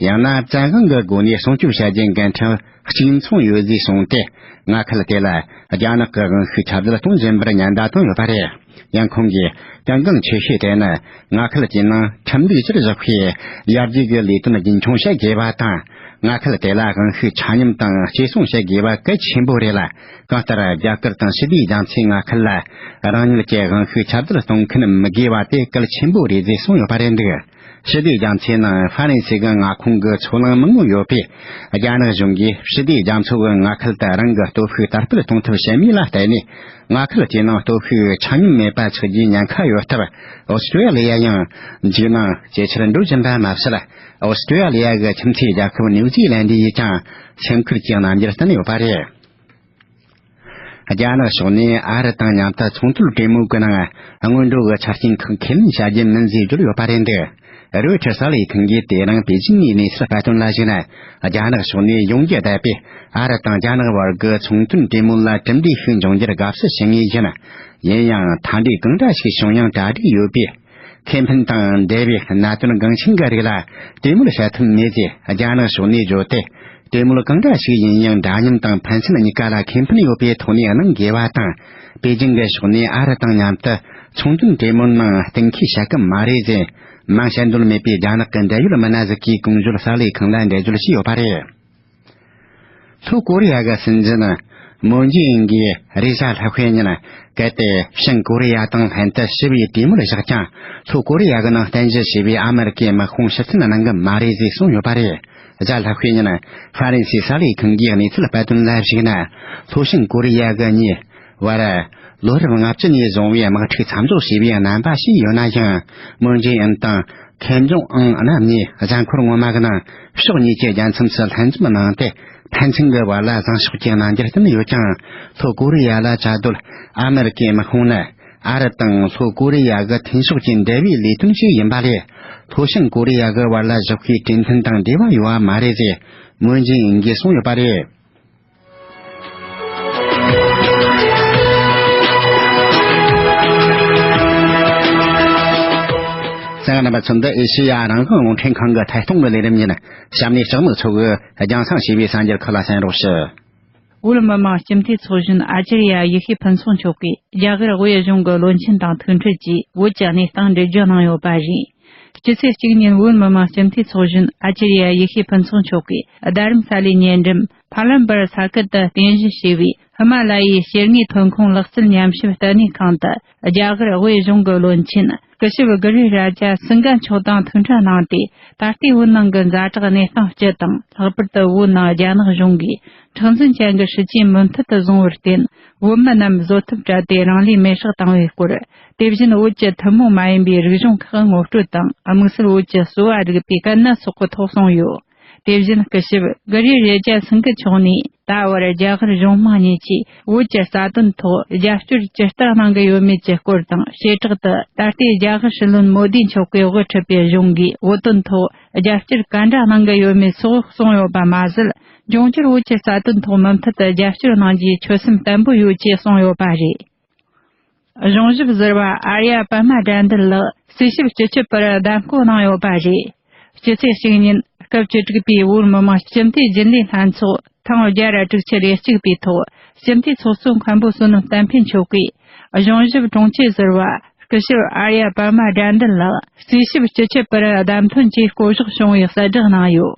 ཡང་ན་བཙན་དབང་གི་སྒོ་ནས་སྲུང་སྐྱོབ་བྱ་རྒྱུའི་འགན་འཁྲི་གཅིག་མཚུངས་ཡོད་ཟེར་གསུངས་ཏེ། མངའ་ཁུལ་དེ་ལ་རྒྱ་ནག་གི་དབང་ཤུགས་ཁྱབ་གདལ་གཏོང་བཞིན་པར་ཉེན་བརྡ་བཏང་ཡོད་པ་རེད། ཡང་ཁོང་གིས་གལ་འགངས་ཆེ་ཤོས་དེ་ནི་མངའ་ཁུལ་དེའི་ནང་ཁྲིམས་ལུགས་ཕྱིར་བཞག་པའི་ཡར་རྒྱས་ཀྱི་ལས་དོན་རྒྱུན་འཁྱོངས་བྱེད་དགོས་པ་དང་། མངའ་ཁུལ་དེ་ལ་དབང་ཤུགས་ཆ་སྙོམས་དང་གཅེས་སྲུང་བྱེད་དགོས་པ་གལ་ཆེན་པོ་རེད་ལ། གང་ལྟར་རྒྱ་གར་དང་ཞི་བདེའི་རྒྱ་མཚོའི་མངའ་ཁུལ་ལ་རང་ཉིད་ཀྱི་དབང་ཤུགས་ཁྱབ་གདལ་གཏོང་མཁན་མི་དགོས་པ་དེ་གལ་ཆེན་པོ་རེད་ཅེས་གསུངས་ཡོད་པ་རེད་འདུག་ཞི་བདེའི་རྒྱ་མཚོའི་ནང་ཧྥ་རན་སི་གི་མངའ་ཁོངས་ཀྱི་མཚོ་གླང་མང་པོ་ཡོད་པས། རྒྱ་ནག་གཞུང་གིས་ཞི་བདེའི་རྒྱ་མཚོ་གི་མངའ་ཁུལ་དུ་རང་གི་སྟོབས་ཤུགས་དར་སྤེལ་གཏོང་ཐབས་བྱེད་མུས་ལ་བརྟེན་ནས། མངའ་ཁུལ་དེའི་ནང་སྟོབས་ཤུགས་ཆ་སྙོམས་མེད་པ་ཆགས་རྒྱུའི་ཉེན་ཁ་ཡོད་སྟབས། ཨོ་སི་ཀྲི་ཡ་ལི་ཡ་ཡང་འཇིགས་སྣང་ཇེ་ཆེར་འགྲོ་བཞིན་པ་མ་ཟད། ཨོ་སི་ཀྲི་ཡ་ལི་ཡ་གི་ཁྱིམ་མཚེས་རྒྱལ་ཁབ་ནིའུ་ཛི་ལན་ཌི་ཡིས་ཀྱང་སེམས་ཁུར་གྱི་རྣམ་འགྱུར་བསྟན་ཡོད་པ་རེད། རྒྱ་ནག་ཕྱོགས་ནས་ཨ་རི་དང་མཉམ་དུ་ཚོང་དོན་གྲོས་མོལ་གྱི་ནང་སྔོན་འགྲོ་གི་ཆ་རྐྱེན་ཁག་ཁས་ལེན་བྱ་རྒྱུ་མིན་ཞེས་བརྗོད་ཡོད་པ་རེད་འདུག་རོའི་ཊར་གསར་ལས་ཁང་གིས་དེ་རིང་པེ་ཅིན་ནས་གནས་ཚུལ་སྤེལ་དོན་ལ་གཞིགས་ན། རྒྱ་ནག་ཕྱོགས་ནས་ཡོང་རྒྱུ་བསྡད་པའི་ཨ་རི་དང་རྒྱ་ནག་བར་གྱི་ཚོང་དོན་གྲོས་མོལ་ལ་གྲུབ་འབྲས་ཤིག་འབྱུང་རྒྱུར་དགའ་བསུ་ཞུ་ངེས་ཡིན། ཡིན་ཡང་མཐའ་འབྲས་གང་འདྲ་ཞིག་བྱུང་ཡང་གྲ་སྒྲིག་ཡོད་པས། ཁེ་ཕན་དང་འབྲེལ་བའི་གནད་དོན་འགངས་ཆེན་གྱི་རིགས་ལ་གྲོས་མོལ་བྱ་ཐུབ་མེད་ཅེས་རྒྱ་ནག་ཕྱོགས་ནས་བརྗོད་དེ། གྲོས་མོལ་གང་འདྲ་ཞིག་ཡིན་ཡང་འདྲ་མཉམ་དང་ཕན་ཚུན་གཉིས་ཀ་ལ་ཁེ་ཕན་ཡོད་པའི་ཐོག་ནས་གནང་དགོས་པ་དང་། པེ་ཅིང་གི་ཕྱོགས་ནས་ཨ་རི་དང་མཉམ་དུ་ཚོང་དོན་གྲོས་མོལ་ནང་གཏན་འཁེལ་བྱ་གི་མ་རེད་ཅེས། མིང་བཤད་འདོད་མེད་པའི་རྒྱ་ནག་གི་འབྲེལ་ཡོད་མི་སྣ་ཞིག་གིས་གོང་བརྗོད་གསར་ལས་ཁང་ལ་འགྲེལ་བརྗོད་བྱས་ཡོད་པ་རེད། ལྷོ་ཀོ་རི་ཡ་གི་སྲིད་འཛིན་མུན་ཇེ་ཨིན་གྱིས་རེས་གཟའ་ལྷག་པའི་ཉིན། གལ་ཏེ་བྱང་ཀོ་རི་ཡ་དང་ལྷན་དུ་ཞི་བའི་གྲོས་མོལ་བཞག་ཀྱང་། ལྷོ་ཀོ་རི་ཡ་གི་ནང་རྟེན་གཞི་བྱས་པའི་ཨ་མེ་རི་ཀའི་དམག་དཔུང་ཕྱིར་འཐེན་གནང་གི་མ་རེད་ཅེས་གསུངས་ཡོད་པ་རེད། གཟའ་ལྷག་པའི་ཉིན་ཧྥ་རན་སིའི་གསར་ལས་ཁང་གིས་གནས་ཚུལ་སྤེལ་དོན་ལ་གཞིགས་ན། ལྷོ་བྱང་ཀོ་རི་ཡ་གི་གཉིས་བར་ལོ་རབས་ལྔ་བཅུ་ནས་བཟུང་བའི་དམག་འཁྲུག་མཚམས་འཇོག་བྱས་པའི་རྣམ་པ་ཞིག་ཡོད་ན་ཡང་། མུན་ཇེ་ཨིན་དང་ཁེམ་ཇོང་ཨུན་རྣམ་གཉིས་གཟའ་འཁོར་སྔོན་མ་གི་ནང་ཕྱོགས་གཉིས་ཀྱི་རྒྱལ་མཚམས་སུ་ལྷན་འཛོམས་གནང་སྟེ། ཕན་ཚུན་གྱི་བར་ལ་བཟང་ཕྱོགས་ཀྱི་རྣམ་འགྱུར་བསྟན་ཡོད་ཀྱང་། ལྷོ་ཀོ་རི་ཡ་ལ་བཅའ་སྡོད་ཨ་མེ་རི་ཀའི་དམག་དཔུང་ནི། ཨ་རི་དང་ལྷོ་ཀོ་རི་ཡ་གི་མཐུན་ཕྱོགས་ཀྱི་འབྲེལ་བའི་ལས་དོན་ཞིག་ཡིན་པ་ལས། ལྷོ་བྱང་ཀོ་རི་ཡ་གི་བར་ལ་ཞོགས་ཀའི་གྲོས་མཐུན་དང་འབྲེལ་བ་ཡོད་པ་མ་རེད་ཅེས་མུན་ཇེ་ཨིན་གྱིས་གསུངས་ཡོད་པ་རེད། གསན་མཁན་རྣམ་པ་ཚོ། འདི་ཨེ་ཤེ་ཡ་རང་དབང་རླུང་འཕྲིན་ཁང་གི་ཐད་གཏོང་གི་ལས་རིམ་ཡིན། གཤམ་ནས་ལྕགས་མོ་མཚོ་གིས་རྒྱང་སྲིང་བྱས་པའི་གསར་འགྱུར་ཁག་ལ་གསན་རོགས་ཞུ། བོད་མི་མང་སྤྱི་འཐུས་ཚོགས་གཞོན་ཨ་ཅར་ཡ་ཡེ་ཤེས་ཕུན་ཚོགས་མཆོག་གིས་རྒྱ་གར་དབུས་གཞུང་གི་བློན་ཆེན་དང་ཐུག་འཕྲད་ཀྱིས་བོད་ཀྱི་གནས་སྟངས་འགྲེལ་བརྗོད་གནང་ཡོད་པ་རེད། སྤྱི་ཚེས་གཅིག་ཉིན་བོད་མི་མང་སྤྱི་འཐུས་ཚོགས་གཞོན་ཨ་ཅར་ཡ་ཡེ་ཤེས་ཕུན་ཚོགས་མཆོག་གིས་རྡ་རམ་ས་ལའི་ཉེ་འགྲམ་ཕ་ལམ་བར་ས་ཁུལ་དུ་རྟེན་གཞི་བྱས་པའི་ཧི་མ་ལ་ཡའི་སྐྱེ་དངོས་ཐོན་ཁུངས་ལག་རྩལ་ཉམས་ཞིབ་ལྟེ་གནས་ཁང་དུ་རྒྱ་གར་དབུས་གཞུང་གི་བློན་ཆེན་ སྐུ་ཞབས་གུ་རི་ར་ཇ་སིང་ག་མཆོག་དང་ཐུག་འཕྲད་གནང་སྟེ། ད་ལྟའི་བོད་ནང་གི་ཛ་དྲག་གནས་སྟངས་སྤྱི་དང་། ལྷག་པར་དུ་བོད་ནང་རྒྱ་ནག་གཞུང་གིས་མཁྲེགས་འཛིན་ཅན་གྱི་སྲིད་ཇུས་མུ་མཐུད་དུ་བཟུང་བར་བརྟེན། བོད་མི་རྣམས་བཟོད་ཐབས་བྲལ་ཏེ་རང་ལུས་མེར་སྲེག་བཏང་བའི་སྐོར། དེ་བཞིན་བོད་ཀྱི་ཐུན་མོང་མ་ཡིན་པའི་རིག་གཞུང་ཁག་ངོ་སྤྲོད་དང་། དམིགས་བསལ་བོད་ཀྱི་གསོ་བ་རིག་པའི་དཀའ་གནད་སོགས་ཀྱི་ཐོག་གསུངས་ཡོད། དེ་བཞིན་སྐུ་ཞབས་གུ་རི་རེ་ཇ་སིང་གི་མཆོག་ནས། ད་བར་རྒྱ་གར་གཞུང་མང་གཉིས་ཀྱིས་བོད་ཀྱི་རྩ་དོན་ཐོག་རྒྱབ་སྐྱོར་ཇི་ལྟར་གནང་གི་ཡོད་མེད་ཀྱི་སྐོར་དང་། བྱེ་བྲག་ཏུ་ད་ལྟའི་རྒྱ་གར་སྲིད་བློན་མོ་དི་མཆོག་གིས་དབུ་ཁྲིད་པའི་གཞུང་གིས་བོད་དོན་ཐོག་རྒྱབ་སྐྱོར་ག་འདྲ་གནང་གི་ཡོད་མེད་སོགས་གསུངས་ཡོད་པ་མ་ཟད། འབྱུང་འགྱུར་བོད་ཀྱི་རྩ་དོན་ཐོག་མུ་མཐུད་དུ་རྒྱབ་སྐྱོར་གནང་རྒྱུའི་ཆོད་སེམས་བརྟན་པོ་ཡོད་ཅེས་གསུངས་ཡོད་པ་རེད། གཞུང་ཞབས་ཟུར་པ་ཨར་ཡ་པདྨ་དགྲ་འདུལ་ལགས་རྩིས་ཞིབ་སྤྱི་ཁྱབ་པར་བདམས་བསྐོ་གནང་ཡོད་པ་རེད། སྤྱི་ཚེས་གཅིག་ཉིན་སྐབས་བཅུ་དྲུག་པའི་བོད་མི་མང་སྤྱི་འཐུས་རྒྱུན་ལས་ལྷན་ཚོགས་ཐེངས་བརྒྱ་ར་དྲུག་ཅུ་རེ་གཅིག་པའི་ཐོག་སྤྱི་འཐུས་ཚོགས་གཙོ་མཁན་པོ་བསོད་ནམས་བསྟན་འཕེལ་མཆོག་གིས། གཞུང་ཞབས་དྲུང་ཆེ་ཟུར་པ་སྐུ་ཞབས་ཨར་ཡ་པདྨ་དགྲ་འདུལ་ལགས་རྩིས་ཞིབ་སྤྱི་ཁྱབ་པར་བདམས་ཐོན་གྱིས་བསྐོ་གཞག་བྱུང་བའི་གསལ་བསྒྲགས་གནང་ཡོད།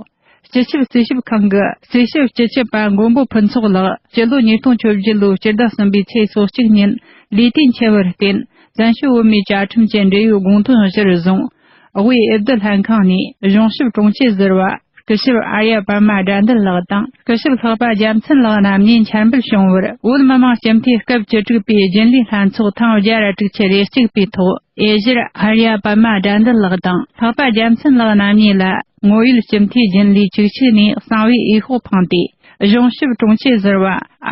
སྤྱི་ཁྱབ་རྩིས་ཞིབ་ཁང་གི་རྩིས་ཞིབ་སྤྱི་ཁྱབ་པ་མགོན་པོ་ཕུན་ཚོགས་ལགས་སྤྱི་ལོ་ཉིས་སྟོང་བཅུ་བཞི་ལོའི་སྤྱི་ཟླ་གསུམ་པའི་ཚེས་སོ་གཅིག་ཉིན་ལུས་རྟེན་འཆི་བར་བརྟེན། བཙན་བྱོལ་བོད་མིའི་བཅའ་ཁྲིམས་ཀྱི་འབྲེལ་ཡོད་དགོངས་དོན་གཞིར་བཟུང་། དབུས་འོས་བསྡུ་ལྷན་ཁང་ནས་གཞུང་ཞབས་དྲུང་ཆེ་ཟུར་པ་སྐུ་ཞབས་ཨར་ཡ་པདྨ་དགྲ་འདུལ་ལགས་དང་། སྐུ་ཞབས་ལྷག་པ་རྒྱལ་མཚན་ལགས་རྣམ་གཉིས་འཆར་འབུལ་བྱུང་བར། བོད་མི་མང་སྤྱི་འཐུས་སྐབས་བཅུ་དྲུག་པའི་རྒྱུན་ལས་ལྷན་ཚོགས་ཐེངས་བརྒྱ་ར་དྲུག་ཅུ་རེ་གཅིག་པའི་ཐོག་དབྱེ་གཞིར་ཨར་ཡ་པདྨ་དགྲ་འདུལ་ལགས་དང་ལྷག་པ་རྒྱལ་མཚན་ལགས་རྣམ་གཉིས་ལ་ངོ་ཡོད་སྤྱི་འཐུས་རྒྱུན་ལས་བཅུ་གཅིག་ནས་གསང་བའི་འོས་ཤོག་འཕངས་ཏེ། གཞུང་ཞབས་དྲུང་ཆེ་ཟུར་པ་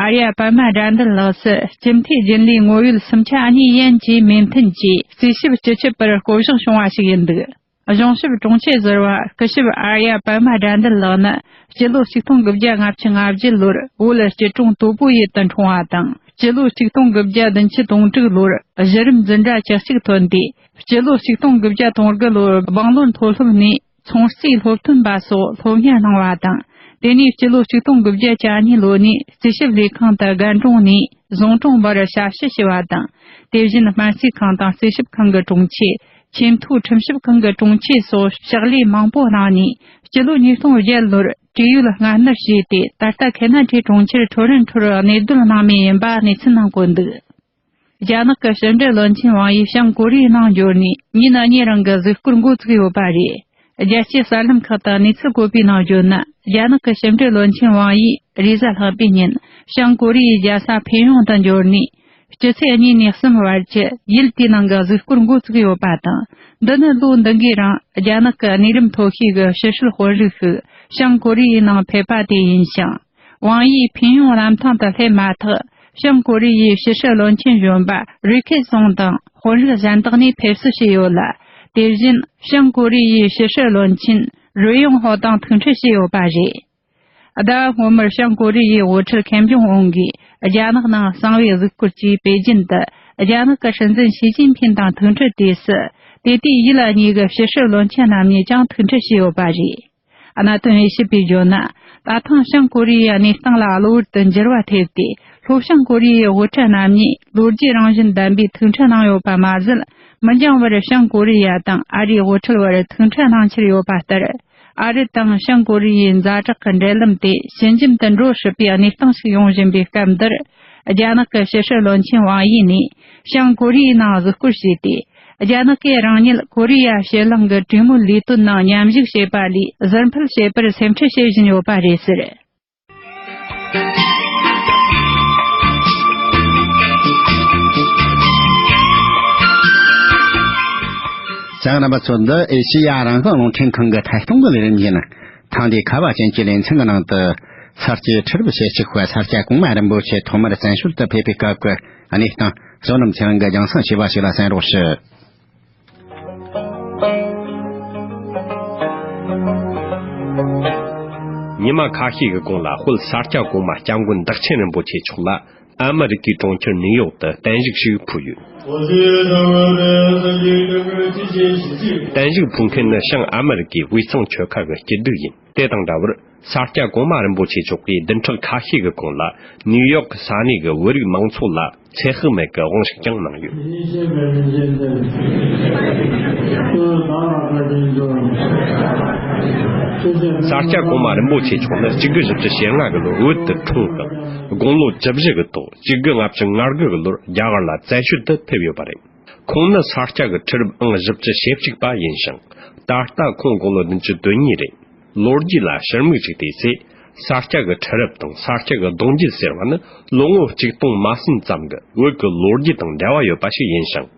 ཨར་ཡ་པདྨ་དགྲ་འདུལ་ལགས་སུ་སྤྱི་འཐུས་རྒྱུན་ལས་ངོ་ཡོད་སུམ་ཆ་གཉིས་ཡན་གྱིས་མོས་མཐུན་གྱིས་རྩིས་ཞིབ་སྤྱི་ཁྱབ་པར་བསྐོ་གཞག་བྱུང་བ་ཞིག་ཡིན་འདུག་གཞུང་ཞབས་དྲུང་ཆེ་ཟུར་པ་སྐུ་ཞབས་ཨར་ཡ་པདྨ་དགྲ་འདུལ་ལགས་ནི་སྤྱི་ལོ་ཆིག་སྟོང་དགུ་བརྒྱ་ལྔ་བཅུ་ང་བརྒྱད་ལོར་བོད་སྐྱིད་གྲོང་དོལ་པོ་ཡུལ་དུ་འཁྲུངས་པ་དང་། སྤྱི་ལོ་ཆིག་སྟོང་དགུ་བརྒྱ་བདུན་ཅུ་དོན་དྲུག་ལོར་གཞི་རིམ་འཛིན་གྲྭ་བཅུ་གཅིག་ཐོན་ཏེ། སྤྱི་ལོ་ཆིག་སྟོང་དགུ་བརྒྱ་དོན་དགུ་ལོར་སྦང་ལོར་མཐོ་སློབ་ནས་ཚོང་རྩིས་སློབ་ཐོན་པ་སོགས་སློབ་གཉེར་གནང་བ་དང་། དེ་ནས་སྤྱི་ལོ་ཆིག་སྟོང་དགུ་བརྒྱ་གྱ་གཉིས་ལོ་ནས་རྩིས་ཞིབ་ལས་ཁང་དུ་རྒན་དྲུང་ནས་བཟང་དྲུང་བར་ཞབས་ཞུ་བྱས་པ་དང་། དེ་བཞིན་སྨན་རྩིས་ཁང་དང་རྩིས་ཞིབ་ཁང་གི་དྲུང་ཆེ། ཆེས་མཐོའི་ཁྲིམས་ཞིབ་ཁང་གི་དྲུང་ཆེ་སོགས་ཕྱག་ལས་མང་པོ་གནང་ནས། སྤྱི་ལོ་ཉིས་སྟོང་བརྒྱད་ལོར་བྲེལ་ཡོད་སྔ་སྣུར་བྱས་ཏེ། ད་ལྟ་ཁེ་ན་ཌའི་གྲོང་ཁྱེར་ཐོ་རེན་ཁྲོར་གནས་སྡོད་གནང་མུས་ཡིན་པ་གནས་ཚུལ་ནང་བཀོད་འདུག་རྒྱ་ནག་གི་ཕྱི་འབྲེལ་བློན་ཆེན་ཝང་ཡི་བྱང་ཀོ་རི་ཡའི་ནང་འབྱོར་ནས་ཉིན་གཉིས་རིང་གི་གཟིགས་སྐོར་འགོ་བཙུགས་ཡོད་པ་རེད། རྒྱལ་སྤྱིའི་གསར་ལམ་ཁག་དང་གནས་ཚུལ་བཀོད་པའི་ནང་བརྗོད་ན། རྒྱ་ནག་གི་ཕྱི་འབྲེལ་བློན་ཆེན་ཝང་ཡིས་རེས་གཟའ་ལྷག་པའི་ཉིན་བྱང་ཀོ་རི་ཡའི་རྒྱལ་ས་ཕིན་ཡོང་དུ་འབྱོར་ནས། སྤྱི་ཚེས་གཉིས་ནས་གསུམ་བར་གྱི་ཡུལ་དེའི་ནང་གི་གཟིགས་སྐོར་འགོ་བཙུགས་ཡོད་པ་དང་། འདི་ནི་ལོ་འདི་འགའི་རིང་རྒྱ་ནག་གི་གནས་རིམ་མཐོ་ཤོས་ཀྱི་ཕྱི་སྲིད་དཔོན་རིགས་ཤིག་བྱང་ཀོ་རི་ཡའི་ནང་ཕེབས་པ་དེ་ཡིན་ཞིང་། ཝང་ཡིས་ཕིན་ཡོང་གནམ་ཐང་དུ་སླེབས་མ་ཐག་བྱང་ཀོ་རི་ཡའི་ཕྱི་སྲིད་བློན་ཆེན་གཞོན་པ་རི་ཁེ་སུང་དང་དཔོན་རིགས་གཞན་དག་ནས་ཕེབས་བསུ་བྱས་ཡོད་ལ། དེ་བཞིན་བྱང་ཀོ་རི་ཡའི་ཕྱི་སྲིད་བློན་ཆེན་རི་ཡོང་ཧོ་དང་ཐུག་འཕྲད་བྱས་ཡོད་པ་རེད། ཟླ་བ་སྔོན་མར་བྱང་ཀོ་རི་ཡའི་དབུ་ཁྲིད་ཁེམ་ཇོང་ཨུན་གྱིས་རྒྱ་ནག་ནང་གསང་བའི་གཟིགས་སྐོར་གྱིས་པེ་ཅིན་དུ་རྒྱ་ནག་གི་སྲིད་འཛིན་ཞི་ཅིན་ཕིན་དང་ཐུག་འཕྲད་དུས་སུ། དེ་དུས་ཡུལ་གཉིས་ཀྱི་ཕྱི་སྲིད་བློན་ཆེན་རྣམ་གཉིས་ཀྱང་ཐུག་འཕྲད་བྱས་ཡོད་པ་རེད། གནད་དོན་དབྱེ་ཞིབ་པས་བརྗོད་ན། ད་ཐེངས་བྱང་ཀོ་རི་ཡའི་གནས་སྟངས་ལ་གློ་བུར་དུ་འགྱུར་བ་ཐེབས་ཏེ། ལྷོ་བྱང་ཀོ་རི་ཡའི་དབུ་ཁྲིད་རྣམ་གཉིས་ལོ་རྒྱུས་རང་བཞིན་ལྡན་པའི་ཐུག་འཕྲད་གནང་ཡོད་པ་མ་ཟད། མི་འགྱངས་པར་བྱང་ཀོ་རི་ཡ་དང་ཨ་རིའི་དབུ་ཁྲིད་བར་ཐུག་འཕྲད་གནང་འཆར་ཡོད་པ་ལྟར། ཨ་རི་དང་བྱང་ཀོ་རི་ཡའི་ཛ་དྲག་གི་འབྲེལ་ལམ་དེ་ཞི་འཇམ་དུ་འགྲོ་སྲིད་པའི་གནས་སྟངས་ཤིག་ཡོང་བཞིན་པའི་སྐབས་འདིར། རྒྱ་ནག་གི་ཕྱི་སྲིད་བློན་ཆེན་ཝང་ཡི་ནས་བྱང་ཀོ་རི་ཡའི་ནང་གཟིགས་སྐོར་བྱས་ཏེ། རྒྱ་ནག་གིས་རང་ཉིད་ཀོ་རི་ཡ་ཕྱེད་གླིང་གི་གྲོས་མོལ་ལས་དོན་ནང་མཉམ་ཞུགས་བྱེད་པ་ལས་ཟུར་འཕུལ་བྱེད་པར་སེམས་ཁྲལ་བྱེད་བཞིན་ཡོད་པ་རེད་ཟེར། གསན་མཁན་རྣམ་པ་ཚོ། འདི་ཨེ་ཤེ་ཡ་རང་དབང་རླུང་འཕྲིན་ཁང་གི་ཐད་གཏོང་གི་ལས་རིམ་ཡིན། ཐེངས་འདིའི་ཁ་བ་ཅན་གྱི་ལེ་ཚན་གྱི་ནང་དུ། ས་སྐྱའི་ཁྲི་རབས་ཞེ་གཅིག་པ་ས་སྐྱ་གོང་མ་རིན་པོ་ཆེ་ཐོག་མར་བཙན་བྱོལ་དུ་ཕེབས་པའི་སྐབས་ཀྱི་གནས་སྟངས་བསོད་ནམས་ཚེ་རིང་གིས་རྒྱང་སྲིང་བྱས་པ་ཞིག་ལ་གསན་རོགས་ཞུ། ཉི་མ་ཁ་ཤས་ཀྱི་གོང་ལ་དཔལ་ས་སྐྱ་གོང་མ་སྐྱབས་མགོན་བདག་ཆེན་རིན་པོ་ཆེ་མཆོག་ལ་ཨ་མི་རི་ཀའི་གྲོང་ཁྱེར་ནིའུ་ཡོག་ཏུ་བརྟན་བཞུགས་ཤིག་ཕུལ་ཡོད། བརྟན་བཞུགས་ཕུལ་མཁན་ནི་བྱང་ཨ་མི་རི་ཀའི་དབུས་གཙང་ཆོལ་ཁ་གི་སྐྱིད་སྡུག་ཡིན། དེ་དང་འདྲ་བར། ས་སྐྱ་གོང་མ་རིན་པོ་ཆེ་མཆོག་གིས་བདུན་ཕྲག་ཁ་ཤས་ཀྱི་གོང་ལ་ནིའུ་ཡོག་གི་ས་གནས་ཀྱི་བོད་རིགས་མང་ཚོགས་ལ་ཚེ་དཔག་མེད་ཀྱི་དབང་ཤུགས་ཀྱང་གནང་ཡོད། ས་སྐྱ་གོང་མ་རིན་པོ་ཆེ་མཆོག་ནི་གཅིག་དགུ་བཞི་བཅུ་ཞེ་ལྔ་གི་ལོར་བོད་དུ་འཁྲུངས་ཤིང་། དགུང་ལོ་བཅུ་བཞི་གི་ཐོག་གཅིག་དགུ་ལྔ་བཅུ་ང་དགུ་གི་ལོར་རྒྱ་གར་ལ་བཙན་བྱོལ་དུ་ཕེབས་ཡོད་པ་རེད། ཁོང་ནི་ས་སྐྱ་གི་ཁྲི་རབས་ཨང་བཞི་བཅུ་ཞེ་གཅིག་པ་ཡིན་ཞིང་། ད་ལྟ་ཁོང་དགུང་ལོ་བདུན་ཅུ་དོན་གཉིས་རེད། ལོ་རྒྱུས་ལ་ཕྱིར་མིག་ཅིག་བལྟས་ཚེ། ས་སྐྱ་གི་ཁྲི་རབས་དང་ས་སྐྱ་གི་གདུང་རྒྱུད་ཟེར་བ་ནི་ལོ་ངོ་གཅིག་སྟོང་མ་ཟིན་ཙམ་གྱི་བོད་ཀྱི་ལོ་རྒྱུས་དང་འབྲེལ་བ་ཡོད་པ་ཞིག་ཡིན་ཞིང་།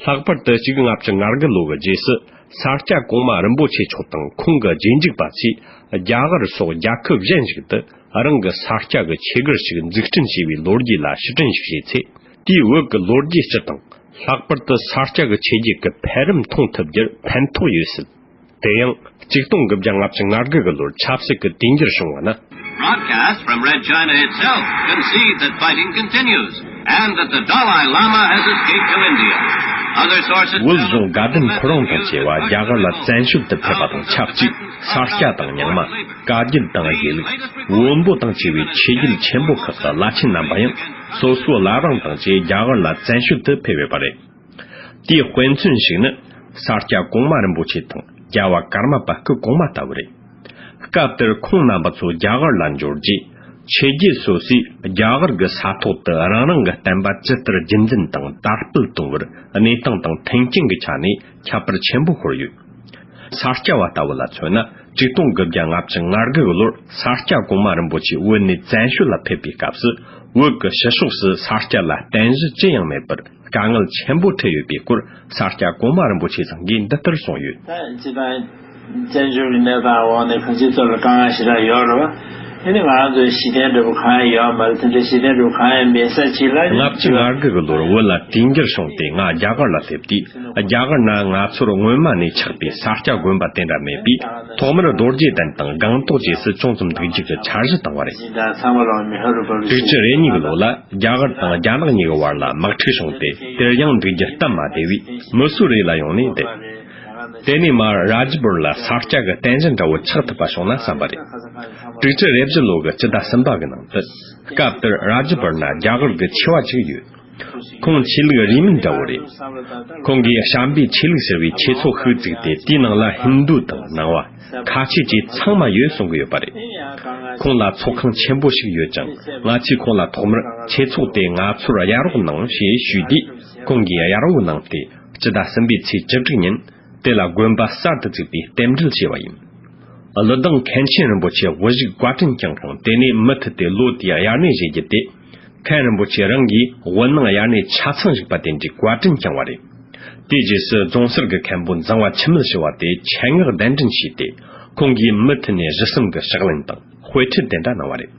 ལྷག་པར་དུ་གཅིག་ལྔ་བཅུ་ང་དགུ་ལོ་གི་རྗེས་སུ་ས་སྐྱ་གོང་མ་རིན་པོ་ཆེ་མཆོག་དང་ཁོང་གི་རྗེས་འཇུག་པ་ཚོས་རྒྱ་གར་སོགས་རྒྱལ་ཁབ་གཞན་ཞིག་ཏུ་རང་གི་ས་སྐྱ་གི་ཆོས་སྒར་ཞིག་འཛུགས་སྐྲུན་བྱས་པའི་ལོ་རྒྱུས་ལ་ཕྱིར་དྲན་ཞིག་བྱས་ཚེ། དེས་བོད་ཀྱི་ལོ་རྒྱུས་སྤྱི་དང་། ལྷག་པར་དུ་ས་སྐྱ་གི་ཆོས་བརྒྱུད་ཀྱི་འཕེལ་རིམ་མཐོང་ཐུབ་རྒྱུར་ཕན་ཐོགས་ཡོད་སྲིད། དེ་ཡང་གཅིག་སྟོང་དགུ་བརྒྱ་ལྔ་བཅུ་ང་དགུ་གི་ལོར་ཆབ་སྲིད་ཀྱི་དུས་འགྱུར་བྱུང་བ་ན། Broadcast from Red China itself concede that fighting continues and that the Dalai Lama has escaped to India. Other sources བོད་གཞུང་དགའ་ལྡན་ཁོ་རང་དང་བཅས་པ་རྒྱ་གར་ལ་བཙན་བྱོལ་དུ་ཕེབས་པ་དང་ཆབས་ཅིག་ས་སྐྱ་དང་རྙིང་མ། བཀའ་བརྒྱུད་དང་དགེ་ལུགས། བོན་པོ་དང་བཅས་པའི་ཆོས་བརྒྱུད་ཆེན་པོ་ཁག་གི་བླ་ཆེན་རྣམ་པ་ཡང་སོ་སོའི་བླ་བྲང་དང་བཅས་རྒྱ་གར་ལ་བཙན་བྱོལ་དུ་ཕེབས་ཡོད་པ་རེད། དེའི་དཔེ་མཚོན་ཞིག་ནི། ས་སྐྱ་གོང་མ་རིན་པོ་ཆེ་དང་རྒྱལ་བ་ཀརྨ་པ་སྐུ་གོང་མ་ལྟ་བུ་རེད། སྐབས་དེར་ཁོང་རྣམ་པ་ཚོ་རྒྱ་གར་ལ་འབྱོར་རྗེས། ཆོས་བརྒྱུད་སོ་སོས་རྒྱ་གར་གྱི་ས་ཐོག་ཏུ་རང་རང་གི་བསྟན་པ་ཇི་ལྟར་རྒྱུན་འཛིན་དང་དར་སྤེལ་གཏོང་བར་གནས་སྟངས་དང་མཐུན་རྐྱེན་གྱི་ཆ་ནས་ཁྱད་པར་ཆེན་པོ་ཤོར་ཡོད། ས་སྐྱ་བ་ལྟ་བུ་ལ་མཚོན་ན། གཅིག་སྟོང་དགུ་བརྒྱ་ལྔ་བཅུ་ང་དགུ་གི་ལོར་ས་སྐྱ་གོང་མ་རིན་པོ་ཆེ་བོད་ནས་བཙན་བྱོལ་ལ་ཕེབས་པའི་སྐབས་སུ། བོད་ཀྱི་ཕྱི་ཕྱོགས་སུ་ས་སྐྱ་ལ་རྟེན་གཞི་ཅི་ཡང་མེད་པར་དཀའ་ངལ་ཆེན་པོ་འཕྲད་ཡོད་པའི་སྐོར་ས་སྐྱ་གོང་མ་རིན་པོ་ཆེ་ཚང་གིས་འདི་ལྟར་གསུངས་ཡོད། ད་སྤྱིར་བཏང་བཙན་བྱོལ་གྱི་གནས་སྟངས་འོག་ནས་གང་ཅིའི་ཐོག་ལ་དཀའ་ངལ་ཞེ་དྲག་ཡོད་རེད་བ། དེ་ནི་ང་རང་ཚོའི་གཞི་རྟེན་འདྲ་པོ་གང་ཡང་ཡོད་མ་རེད། དེ་འདྲའི་གཞི་རྟེན་འདྲ་པོ་གང་ཡང་མེད་ས་ཅིག་ལ། ལྔ་བཅུ་ང་དགུ་གི་ལོར་བོད་ལ་དུས་འགྱུར་བྱུང་སྟེ་ང་རྒྱ་གར་ལ་སླེབས་དུས། རྒྱ་གར་ན་ང་ཚོར་སྔོན་མ་ནས་ཆགས་པའི་ས་སྐྱ་དགོན་པ་དེ་འདྲ་མེད་པས། ཐོག་མར་རྡོ་རྗེ་གདན་དང་སྒང་ཏོག་བཅས་སུ་ཅུང་ཙམ་འདུག་རྒྱུ་གི་འཆར་གཞི་བཏིང་བ་རེད། དྲུག་ཅུ་རེ་གཉིས་ཀྱི་ལོ་ལ་རྒྱ་གར་དང་རྒྱ་ནག་གཉིས་ཀྱི་བར་ལ་དམག་འཁྲུག་བྱུང་སྟེ། དེར་ཡང་འདུག་རྒྱུ་སྟབས་མ་བདེ་བས་མུ་སུ་རི་ལ་ཡོང་ནས་བསྡད། དེ་ནས་མར་རཱ་ཇི་པུར་ལ་ས་སྐྱ་གི་རྟེན་གཞི་འདྲ་བོ་ཆགས་ཐུབ་པ་བྱུང་ན་བསམ་པ་རེད། དྲུག་ཅུ་རེ་བཞི་ལོ་གི་སྤྱི་ཟླ་གསུམ་པ་གི་ནང་དུ། སྐབས་དེར་རཱ་ཇི་པུར་ན་རྒྱ་གར་གྱི་ཆེ་བ་ཅིག་ཡོད། ཁོང་ཆོས་ལུགས་རིས་མེད་འདྲ་བོ་རེད། ཁོང་གིས་ཤམ་བྷི་ཆོས་ལུགས་ཟེར་བའི་ཆོས་ཚོགས་ཤིག་བཙུགས་ཏེ། དེའི་ནང་ལ་ཧིན་དུ་དང་ནང་བ། ཁ་ཆེ་བཅས་ཚང་མ་ཡོད་གསུང་གི་ཡོད་པ་རེད། ཁོང་ལ་ཚོགས་ཁང་ཆེན་པོ་ཞིག་ཡོད་ཅིང་། ང་ཚོས་ཁོང་ལ་ཐོག་མར་ཆོས་ཚོགས་དེ་ང་ཚོར་གཡར་རོགས་གནང་ཞེས་ཞུས་དུས། ཁོང་གིས་གཡར་རོགས་གནང་སྟེ། སྤྱི་ཟླ་གསུམ་པའི་ཚེས་བཅུ་དྲུག་ཉིན། དེ་ལ་དགོན་པ་གསར་དུ་བཙུགས་པའི་རྟེན་འབྲེལ་བྱས་པ་ཡིན། ཀླུ་ལྡིང་མཁན་ཆེན་རིན་པོ་ཆེ་དབུ་བཞུགས་བཀའ་དྲིན་བསྐྱངས་ཤིང་། དེ་ནས་མུ་མཐུད་དེ་ལོ་དེའི་དབྱར་གནས་བཞེས་རྒྱུ་དེ། མཁན་རིན་པོ་ཆེ་རང་གིས་དབུས་ནང་དབྱར་གནས་ཆ་ཚང་བཞུགས་པ་དེ་འདྲའི་བཀའ་དྲིན་བསྐྱངས་པ་རེད། དེའི་རྗེས་སུ་རྫོང་སར་གྱི་མཁན་པོ་འཛིན་བ་འཆི་མེད་ཞུ་བ་དེ་ཆེད་མངགས་གདན་འདྲེན་བྱས་ཏེ། ཁོང་གིས་མུ་མཐུད་ནས་གཞི་གསུམ་གྱི་ཕྱག་ལེན་དང་དཔེ་ཁྲིད་དེ་འདྲ་གནང་བ་རེད།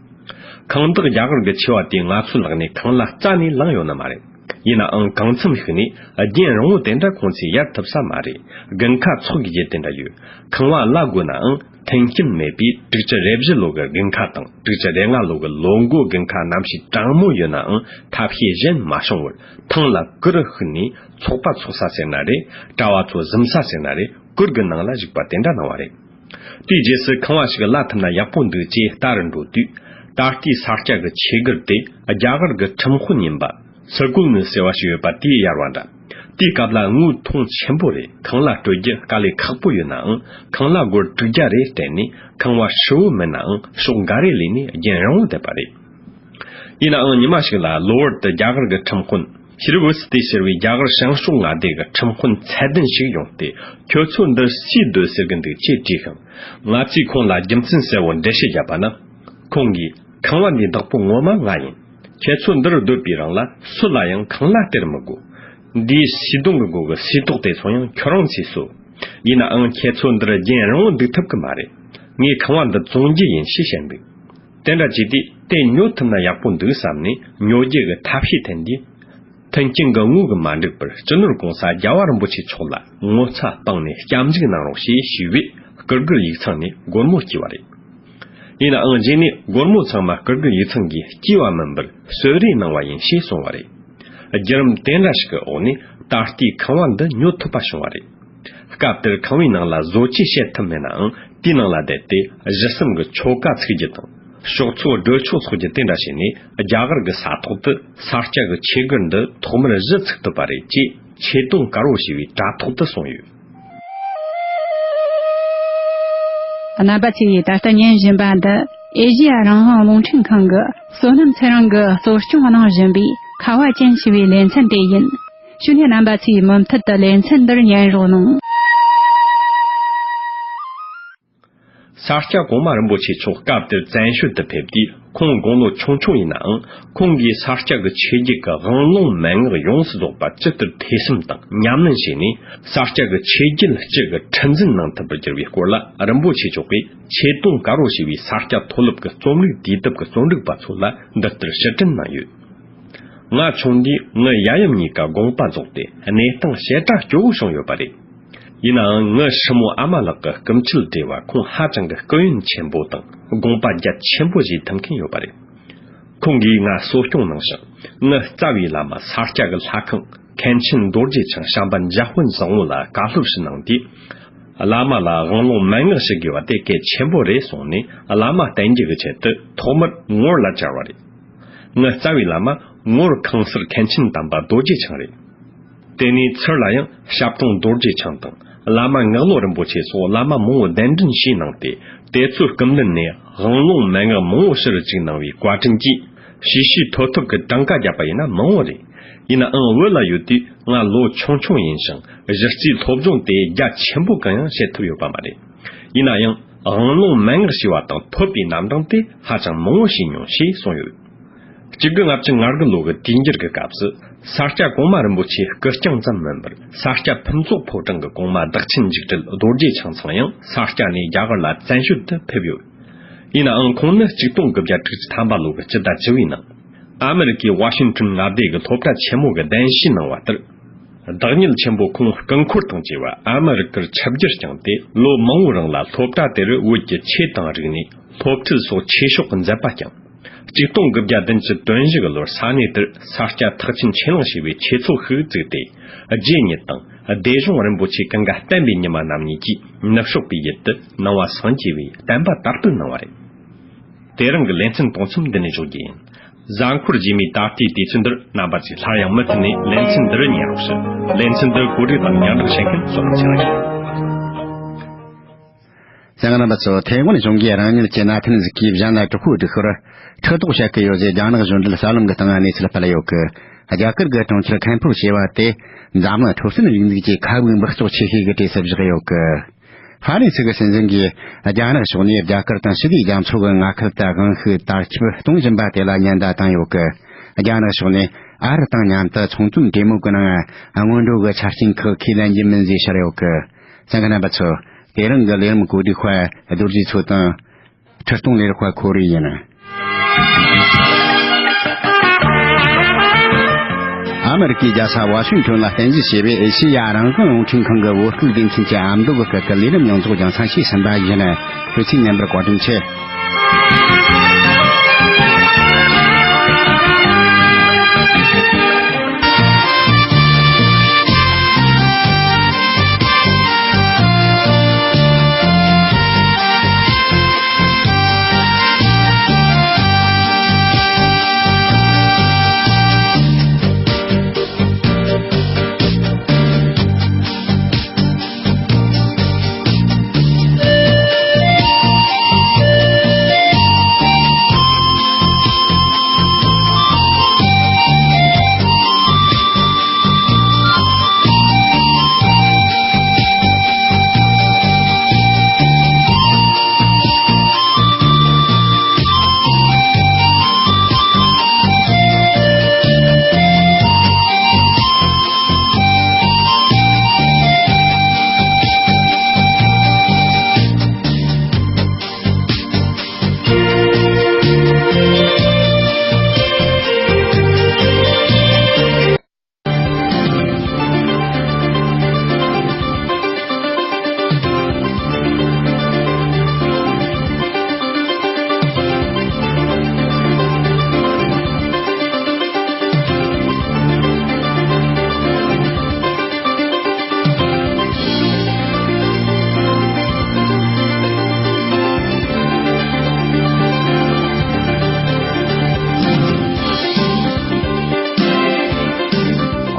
ཁང་བདག་རྒྱ་གར་གྱི་ཆེ་བ་དེས་ང་ཚོའི་ལག་ནས་ཁང་གླ་རྩ་ནས་བླངས་ཡོད་ནི་མ་རེད། ཡིན་ནའང་གང་འཚམ་ཞིག་ནས་རྒྱན་རིང་བོ་དེ་འདྲ་ཁོང་ཚོས་གཡར་ཐུབ་ས་མ་རེད། དགུན་ཁ་ཚོགས་ཀྱི་རྒྱུ་དེ་འདྲ་ཡོད། ཁང་བ་གླ་དགོས་ནའང་མཐུན་རྐྱེན་མེད་པས། དྲུག་ཅུ་རེ་བཞི་ལོ་གི་དགུན་ཁ་དང་དྲུག་ཅུ་རེ་ལྔ་ལོ་གི་ལོ་མགོ་དགུན་ཁ་གནམ་གཤིས་གྲང་མོ་ཡོད་ནའང་ཐབས་ཤེས་གཞན་མ་བྱུང་བར་ཐང་ལ་གུར་ཕུབ་ནས་ཚོགས་པ་ཚོགས་ས་ཟེར་ན་རེད། གྲྭ་བ་ཚོ་གཟིམ་ས་ཟེར་ན་རེད། གུར་གྱི་ནང་ལ་བཞུགས་པ་དེ་འདྲ་གནང་བ་རེད། དེའི་རྗེས་སུ་ཁང་བ་ཞིག་གླ་ཐུབ་ན་ཡག་པོ་འདུག་ཅེས་ལྟ་རུ་འགྲོ་དུས། ད་ལྟའི་ས་སྐྱ་གི་ཆོས་སྒར་དེ་རྒྱ་གར་གྱི་ཁྲིམས་དཔོན་ཡིན་པ་སི་གུལ་ནི་ཟེར་བ་ཞིག་ཡོད་པ་དེས་གཡར་བ་འདྲ། དེའི་སྐབས་ལ་དངུལ་མཐོང་ཆེན་པོ་རེད། ཁང་གླ་སྤྲོད་རྒྱུ་དཀའ་ལས་ཁག་པོ་ཡོད་ནའང་། ཁང་གླ་སྒོར་དྲུག་བརྒྱ་རེ་སྤྲད་ནས་ཁང་བ་ཧྲིལ་བོ་མིན་ནའང་ཕྱོགས་འགའ་རེ་ལས་ནས་རྒྱན་རིང་བོ་བསྡད་པ་རེད། ཡིན་ནའང་ཉི་མ་ཞིག་ལ་གློ་བུར་དུ་རྒྱ་གར་གྱི་ཁྲིམས་དཔོན་ཤྲི་བུ་སི་ཏི་ཟེར་བའི་རྒྱ་གར་བྱང་ཕྱོགས་མངའ་སྡེ་གི་ཁྲིམས་དཔོན་ཚད་ལྡན་ཞིག་ཡོང་སྟེ། ཁྱོད་ཚོ་འདིར་སུས་སྡོད་ཟེར་གི་འདུག་ཅེས་དྲིས་ཤིང་། ང་ཚོས་ཁོང་ལ་རྒྱུ་མཚན་གསལ་བོ་འགྲེལ་བཤད་བརྒྱབ་པ་ན། ཁོང་གིས། ཁང་བ་འདིའི་བདག་པོ་ངོ་མ་ང་ཡིན། ཁྱེད་ཚོ་འདིར་སྡོད་པའི་རིང་ལ་སུ་ལ་ཡང་ཁང་གླ་སྟེར་མི་དགོས། འདིའི་སིལ་སྡོང་གི་སྒོ་གི་སིལ་ཏོག་དེ་ཚོ་ཡང་ཁྱོད་རང་ཚོས་གསོ། ཡིན་ནའང་ཁྱེད་ཚོ་འདིར་རྒྱན་རིང་བོ་འདུག་ཐུབ་ཀྱི་མ་རེད། ངས་ཁང་བ་འདི་བཙོང་རྒྱུ་ཡིན་ཞེས་བཤད་འདུག་དེ་འདྲ་བྱས་དུས་དེ་ཉོ་ཐུབ་ན་ཡག་པོ་འདུག་བསམ་ནས་ཉོ་རྒྱུ་གི་ཐབས་ཤེས་འཐེན་དུས། མཐུན་རྐྱེན་གྱི་དངོས་ཀྱིས་མ་འགྲིག་པར་སྤྱི་ནོར་༸གོང་ས་༸རྒྱལ་བ་རིན་པོ་ཆེ་མཆོག་ལ་ངོ་ཚ་སྤངས་ནས་སྐྱབས་འཇུག་གནང་རོགས་ཞེས་ཞུས་པས་སྐུ་སྒེར་ཡིག་ཚང་ནས་སྒོར་མོ་བསྐྱིས་པ་རེད། ཡིན་ནའང་རྗེས་ནས་སྒོར་མོ་ཚང་མ་སྐུ་སྒེར་ཡིག་ཚང་གིས་བསྐྱིས་པ་མིན་པར་གསོལ་རས་གནང་བ་ཡིན་ཞེས་གསུངས་པ་རེད། བརྒྱུད་རིམ་དེ་འདྲ་ཞིག་གི་འོག་ནས་ད་ལྟའི་ཁང་བ་འདི་ཉོ་ཐུབ་པ་བྱུང་བ་རེད། སྐབས་དེར་ཁང་བའི་ནང་ལ་བཟོ་བཅོས་བྱེད་ཐུབ་མེད་ནའང་། དེའི་ནང་ལ་བསྡད་དེ་གཞི་གསུམ་གྱི་ཆོ་ག་ཚུགས་རྒྱུ་དང་། ཕྱོགས་ཚོགས་སྒྲོལ་ཆོག་ཚོགས་རྒྱུ་དེ་འདྲ་བྱས་ནས། རྒྱ་གར་གྱི་ས་ཐོག་ཏུ་ས་སྐྱ་གི་ཆོས་སྒར་འདི་ཐོག་མར་གཞི་ཚུགས་ཐུབ་པ་རེད་ཅེས་ཆེ་མཐོང་དཀར་བོ་ཞེས་པའི་དྲ་ཐོག་ཏུ་གསུངས་ཡོད། རྣམ་པ་ཚོས་ད་ལྟ་ཉན་བཞིན་པ་འདི་ཨེ་ཤེ་ཡ་རང་དབང་རླུང་འཕྲིན་ཁང་གི་བསོད་ནམས་ཚེ་རིང་གིས་གཙོ་སྐྱོང་གནང་བཞིན་པའི་ཁ་བ་ཅན་ཞེས་པའི་ལེ་ཚན་དེ་ཡིན། ཞུ་མཁན་རྣམ་པ་ཚོས་མུ་མཐུད་དུ་ལེ་ཚན་འདིར་ཉན་རོགས་གནང་། ས་སྐྱ་གོང་མ་རིན་པོ་ཆེ་མཆོག་སྐབས་དེར་བཙན་བྱོལ་དུ་ཕེབས་དུས། ཁོང་དགུང་ལོ་ཆུང་ཆུང་ཡིན་ནའང་། ཁོང་གིས་ས་སྐྱ་གི་ཆོས་བརྒྱུད་ཀྱི་དབང་ལུང་མན་ངག་ཡོངས་སུ་རྫོགས་པ་ཇི་ལྟར་ཐོས་བསམ་དང་ཉམས་ལེན་བྱས་ནས། ས་སྐྱ་གི་ཆོས་བརྒྱུད་སྤྱི་གི་ཁྲི་འཛིན་གནང་ཐུབ་པར་གྱུར་བའི་སྐོར་ལ། རིན་པོ་ཆེ་མཆོག་གིས་ཆོས་དུང་དཀར་པོ་ཞེས་པའི་ས་སྐྱ་མཐོ་སློབ་ཀྱི་རྩོམ་རིག་དུས་དེབ་ཀྱི་རྩོམ་སྒྲིག་པ་ཚོ་ལ་འདི་ལྟར་ཕྱིར་དྲན་གནང་ཡོད། ང་ཆུང་དུས་ངའི་ཡབ་ཡུམ་གཉིས་ཀ་དགོངས་པ་རྫོགས་ཏེ། གནས་སྟངས་ཞེ་དྲག་སྐྱོ་བོ་བྱུང་ཡོད་པ་རེད། ཡིན་ནའང་། ངའི་ཧྲིལ་མོ་ཨ་མ་ལགས་ཀྱི་སྐུ་མཆེད་བགྲེས་པ་ཁོང་ཧ་ཅང་གི་སྐུ་ཡོན་ཆེན་པོ་དང་། དགོངས་པ་རྒྱ་ཆེན་པོ་བཞེས་ཐུབ་མཁན་ཡོད་པ་རེད། ཁོང་གིས་ང་གསོ་སྐྱོང་གནང་ཞིང་། ངའི་རྩ་བའི་བླ་མ་ས་སྐྱ་གི་ལྷ་ཁང་མཁན་ཆེན་རྡོ་རྗེ་འཆང་བྱམས་པ་འཇམ་དཔལ་བཟང་པོ་ལ་བཀའ་སློབ་ཞུས་གནང་དུས། བླ་མ་ལ་དབང་ལུང་མན་ངག་ཞུ་དགོས་པ་དེ་གལ་ཆེན་པོ་རེད་གསུངས་ནས། བླ་མ་བསྟེན་རྒྱུ་གི་ཆེད་དུ་ཐོག་མར་ངོར་ལ་བཅར་བ་རེད། ངའི་རྩ་བའི་བླ་མ་ངོར་ཁང་གསར་མཁན་ཆེན་དམ་པ་རྡོ་རྗེ་འཆང་རེད། དེ་ནས་ཚུར་ལ་ཡང་ཞབས་དྲུང་རྡོ་རྗེ་འཆང་དང་། བླ་མ་ངག་བློ་རིན་པོ་ཆེ་སོགས་བླ་མ་མང་བོ་གདན་འདྲེན་ཞུས་གནང་སྟེ། དེ་ཚོའི་སྐུ་མདུན་ནས་དབང་ལུང་མན་ངག་མང་བོ་ཕྱིར་བཅུག་གནང་བའི་བཀའ་དྲིན་གྱིས། ཞུ་ཞུ་ཐོ་ཐོབ་ཀྱི་གྲངས་ཀ་བརྒྱབ་པ་ཡིན་ན་མང་བོ་རེད། ཡིན་ནའང་བོད་ལ་ཡོད་དུས་ང་ལོ་ཆུང་ཆུང་ཡིན་ཞིང་། གཞི་རྩའི་སློབ་སྦྱོང་དེ་རྒྱ་ཆེན་པོ་གང་ཡང་བྱེད་ཐུབ་ཡོད་པ་མ་རེད། ཡིན་ན་ཡང་། དབང་ལུང་མན་ངག་ཞུས་པ་དང་ཐོབ་པའི་རྣམ་གྲངས་དེ་ཧ་ཅང་མང་བོ་ཞིག་མྱོང་ཞེས་གསུངས་ཡོད། གཅིག་དགུ་ལྔ་བཅུ་ང་དགུ་ལོ་གི་དུས་འགྱུར་གྱི་སྐབས་སུ། ས་སྐྱ་གོང་མ་རིན་པོ་ཆེའི་སྐུ་རྐྱང་ཙམ་མིན་པར། ས་སྐྱ་ཕུན་ཚོགས་ཕོ་བྲང་གི་གོང་མ་བདག་ཆེན་འཇིགས་བྲལ་རྡོ་རྗེ་འཆང་ཚང་ཡང་ས་སྐྱ་ནས་རྒྱ་གར་ལ་བཙན་བྱོལ་དུ་ཕེབས་ཡོད། ཡིན་ནའང་། ཁོང་ནི་གཅིག་སྟོང་དགུ་བརྒྱ་དྲུག་ཅུ་ཐམ་པ་ལོ་གི་སྤྱི་ཟླ་བཅུ་བའི་ནང་། ཨ་མི་རི་ཀའི་ཝ་ཤིང་ཊོན་མངའ་སྡེ་གི་སློབ་གྲྭ་ཆེན་མོ་གི་གདན་ཞུས་གནང་བ་ལྟར། བདག་ཉིད་ཆེན་པོ་ཁོང་སྐུ་འཁོར་དང་བཅས་པ་ཨ་མི་རི་ཀར་ཆིབས་བསྒྱུར་བསྐྱངས་ཏེ། ལོ་མང་པོའི་རིང་ལ་སློབ་གྲྭ་དེར་བོད་ཀྱི་ཆོས་དང་རིག་གནས། སློབ་ཁྲིད་སོགས་ཆོས་ཕྱོགས་ཀྱི་མཛད་པ་བསྐྱངས། གཅིག་སྟོང་དགུ་བརྒྱ་བདུན་ཅུ་དོན་བཞི་གི་ལོར་ས་གནས་དེར་ས་སྐྱ་ཐེག་ཆེན་ཆོས་གླིང་ཞེས་པའི་ཆོས་ཚོགས་ཤིག་བཙུགས་ཏེ། རྗེ་ཉིད་དང་སྡེ་གཞུང་རིན་པོ་ཆེ་ཀུན་དགའ་བསྟན་པའི་ཉི་མ་རྣམ་གཉིས་ཀྱིས་ནུབ་ཕྱོགས་པའི་ཡུལ་དུ་ནང་པ་སངས་རྒྱས་པའི་བསྟན་པ་དར་སྤེལ་གནང་བ་རེད། དེ་རིང་གི་ལེ་ཚན་གཏོང་མཚམས་འདི་ནས་འཇོག་རྒྱུ་ཡིན། གཟའ་འཁོར་རྗེས་མའི་ད་ལྟའི་དུས་ཚོད་འདིར། རྣམ་པ་ཚོས་སླར་ཡང་མུ་མཐུད་ནས་ལེ་ཚན་འདི་རུ་ཉན་རོགས་ཞུ། ལེ་ཚན་འདི་གོ་སྒྲིག་དང་སྙན་སྒྲོན་བྱེད་མཁན་བསོད་ནམས་ཚེ་རིང་ཡིན། གསན་མཁན་རྣམ་པ་ཚོ། ཐའེ་ཝན་གཞུང་གིས་རང་ཉིད་ཀྱི་མནའ་མཐུན་ཟིག་གིས་གཞན་ལ་དྲག་པོའི་སྒྲིག་ཤོར་ཁྲག་དོག་བཤད་ཀྱི་ཡོད་ཟེར། རྒྱ་ནག་གཞུང་འབྲེལ་གསར་ལམ་གྱི་སྟེང་གནས་ཚུལ་སྤེལ་ཡོད་གི། རྒྱ་གར་གྱི་གྲོང་ཁྱེར་ཁན་ཕུར་ཞེས་པ་དེ་འཛམ་གླིང་འཕྲོད་བསྟེན་རིག་འཛུགས་ཀྱི་ཁ་དབུགས་འབག་བཙོག་ཆེ་ཤོས་ཀྱི་གྲས་སུ་བཞག་ཡོད་གི། ཧྥ་རན་སི་གི་སྲིད་འཛིན་གྱིས་རྒྱ་ནག་ཕྱོགས་ནས་རྒྱ་གར་དང་ཞི་བདེའི་རྒྱ་མཚོ་གི་མངའ་ཁུལ་དུ་དབང་ཤུགས་དར་ཁྱབ་གཏོང་བཞིན་པ་དེ་ལ་ཉེན་བརྡ་བཏང་ཡོད་གི། རྒྱ་ནག་ཕྱོགས་ནས་ཨ་རི་དང་མཉམ་དུ་ཚོང་དོན་གྲོས་མོལ་གྱི་ནང་སྔོན་འགྲོ་གི་ཆ་རྐྱེན་ཁག་ཁས་ལེན་རྒྱུ་མིན་ཞེས་བཤད་ཡོད་གི། གསན་མཁན་རྣམ་པ་ཚོ། དེ་རིང་གི་ལས་རིམ་གོ་སྒྲིག་པ་རྡོ་རྗེ་མཚོ་དང་། ཁྲི་སྟོང་ལས་རོགས་པ་ཁོ་རེ་ཡིན། ཨ་མི་རི་ཀའི་རྒྱལ་ས་ཝ་ཤིང་ཊོན་ལ་རྟེན་གཞི་བྱས་པའི་ཨེ་ཤེ་ཡ་རང་དབང་རླུང་འཕྲིན་ཁང་གི་བོད་སྐད་སྡེ་ཚན་གྱི་ཨ་མདོ་གི་སྐད་ཀྱི་ལས་རིམ་ཡོངས་རྫོགས་རྒྱང་སྲིང་ཞེས་ཟིན་པ་ཡིན། ཁྱོད་ཚོས་ཉན་པར་བཀའ་དྲིན་ཆེ།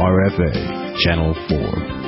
R F A, Channel four.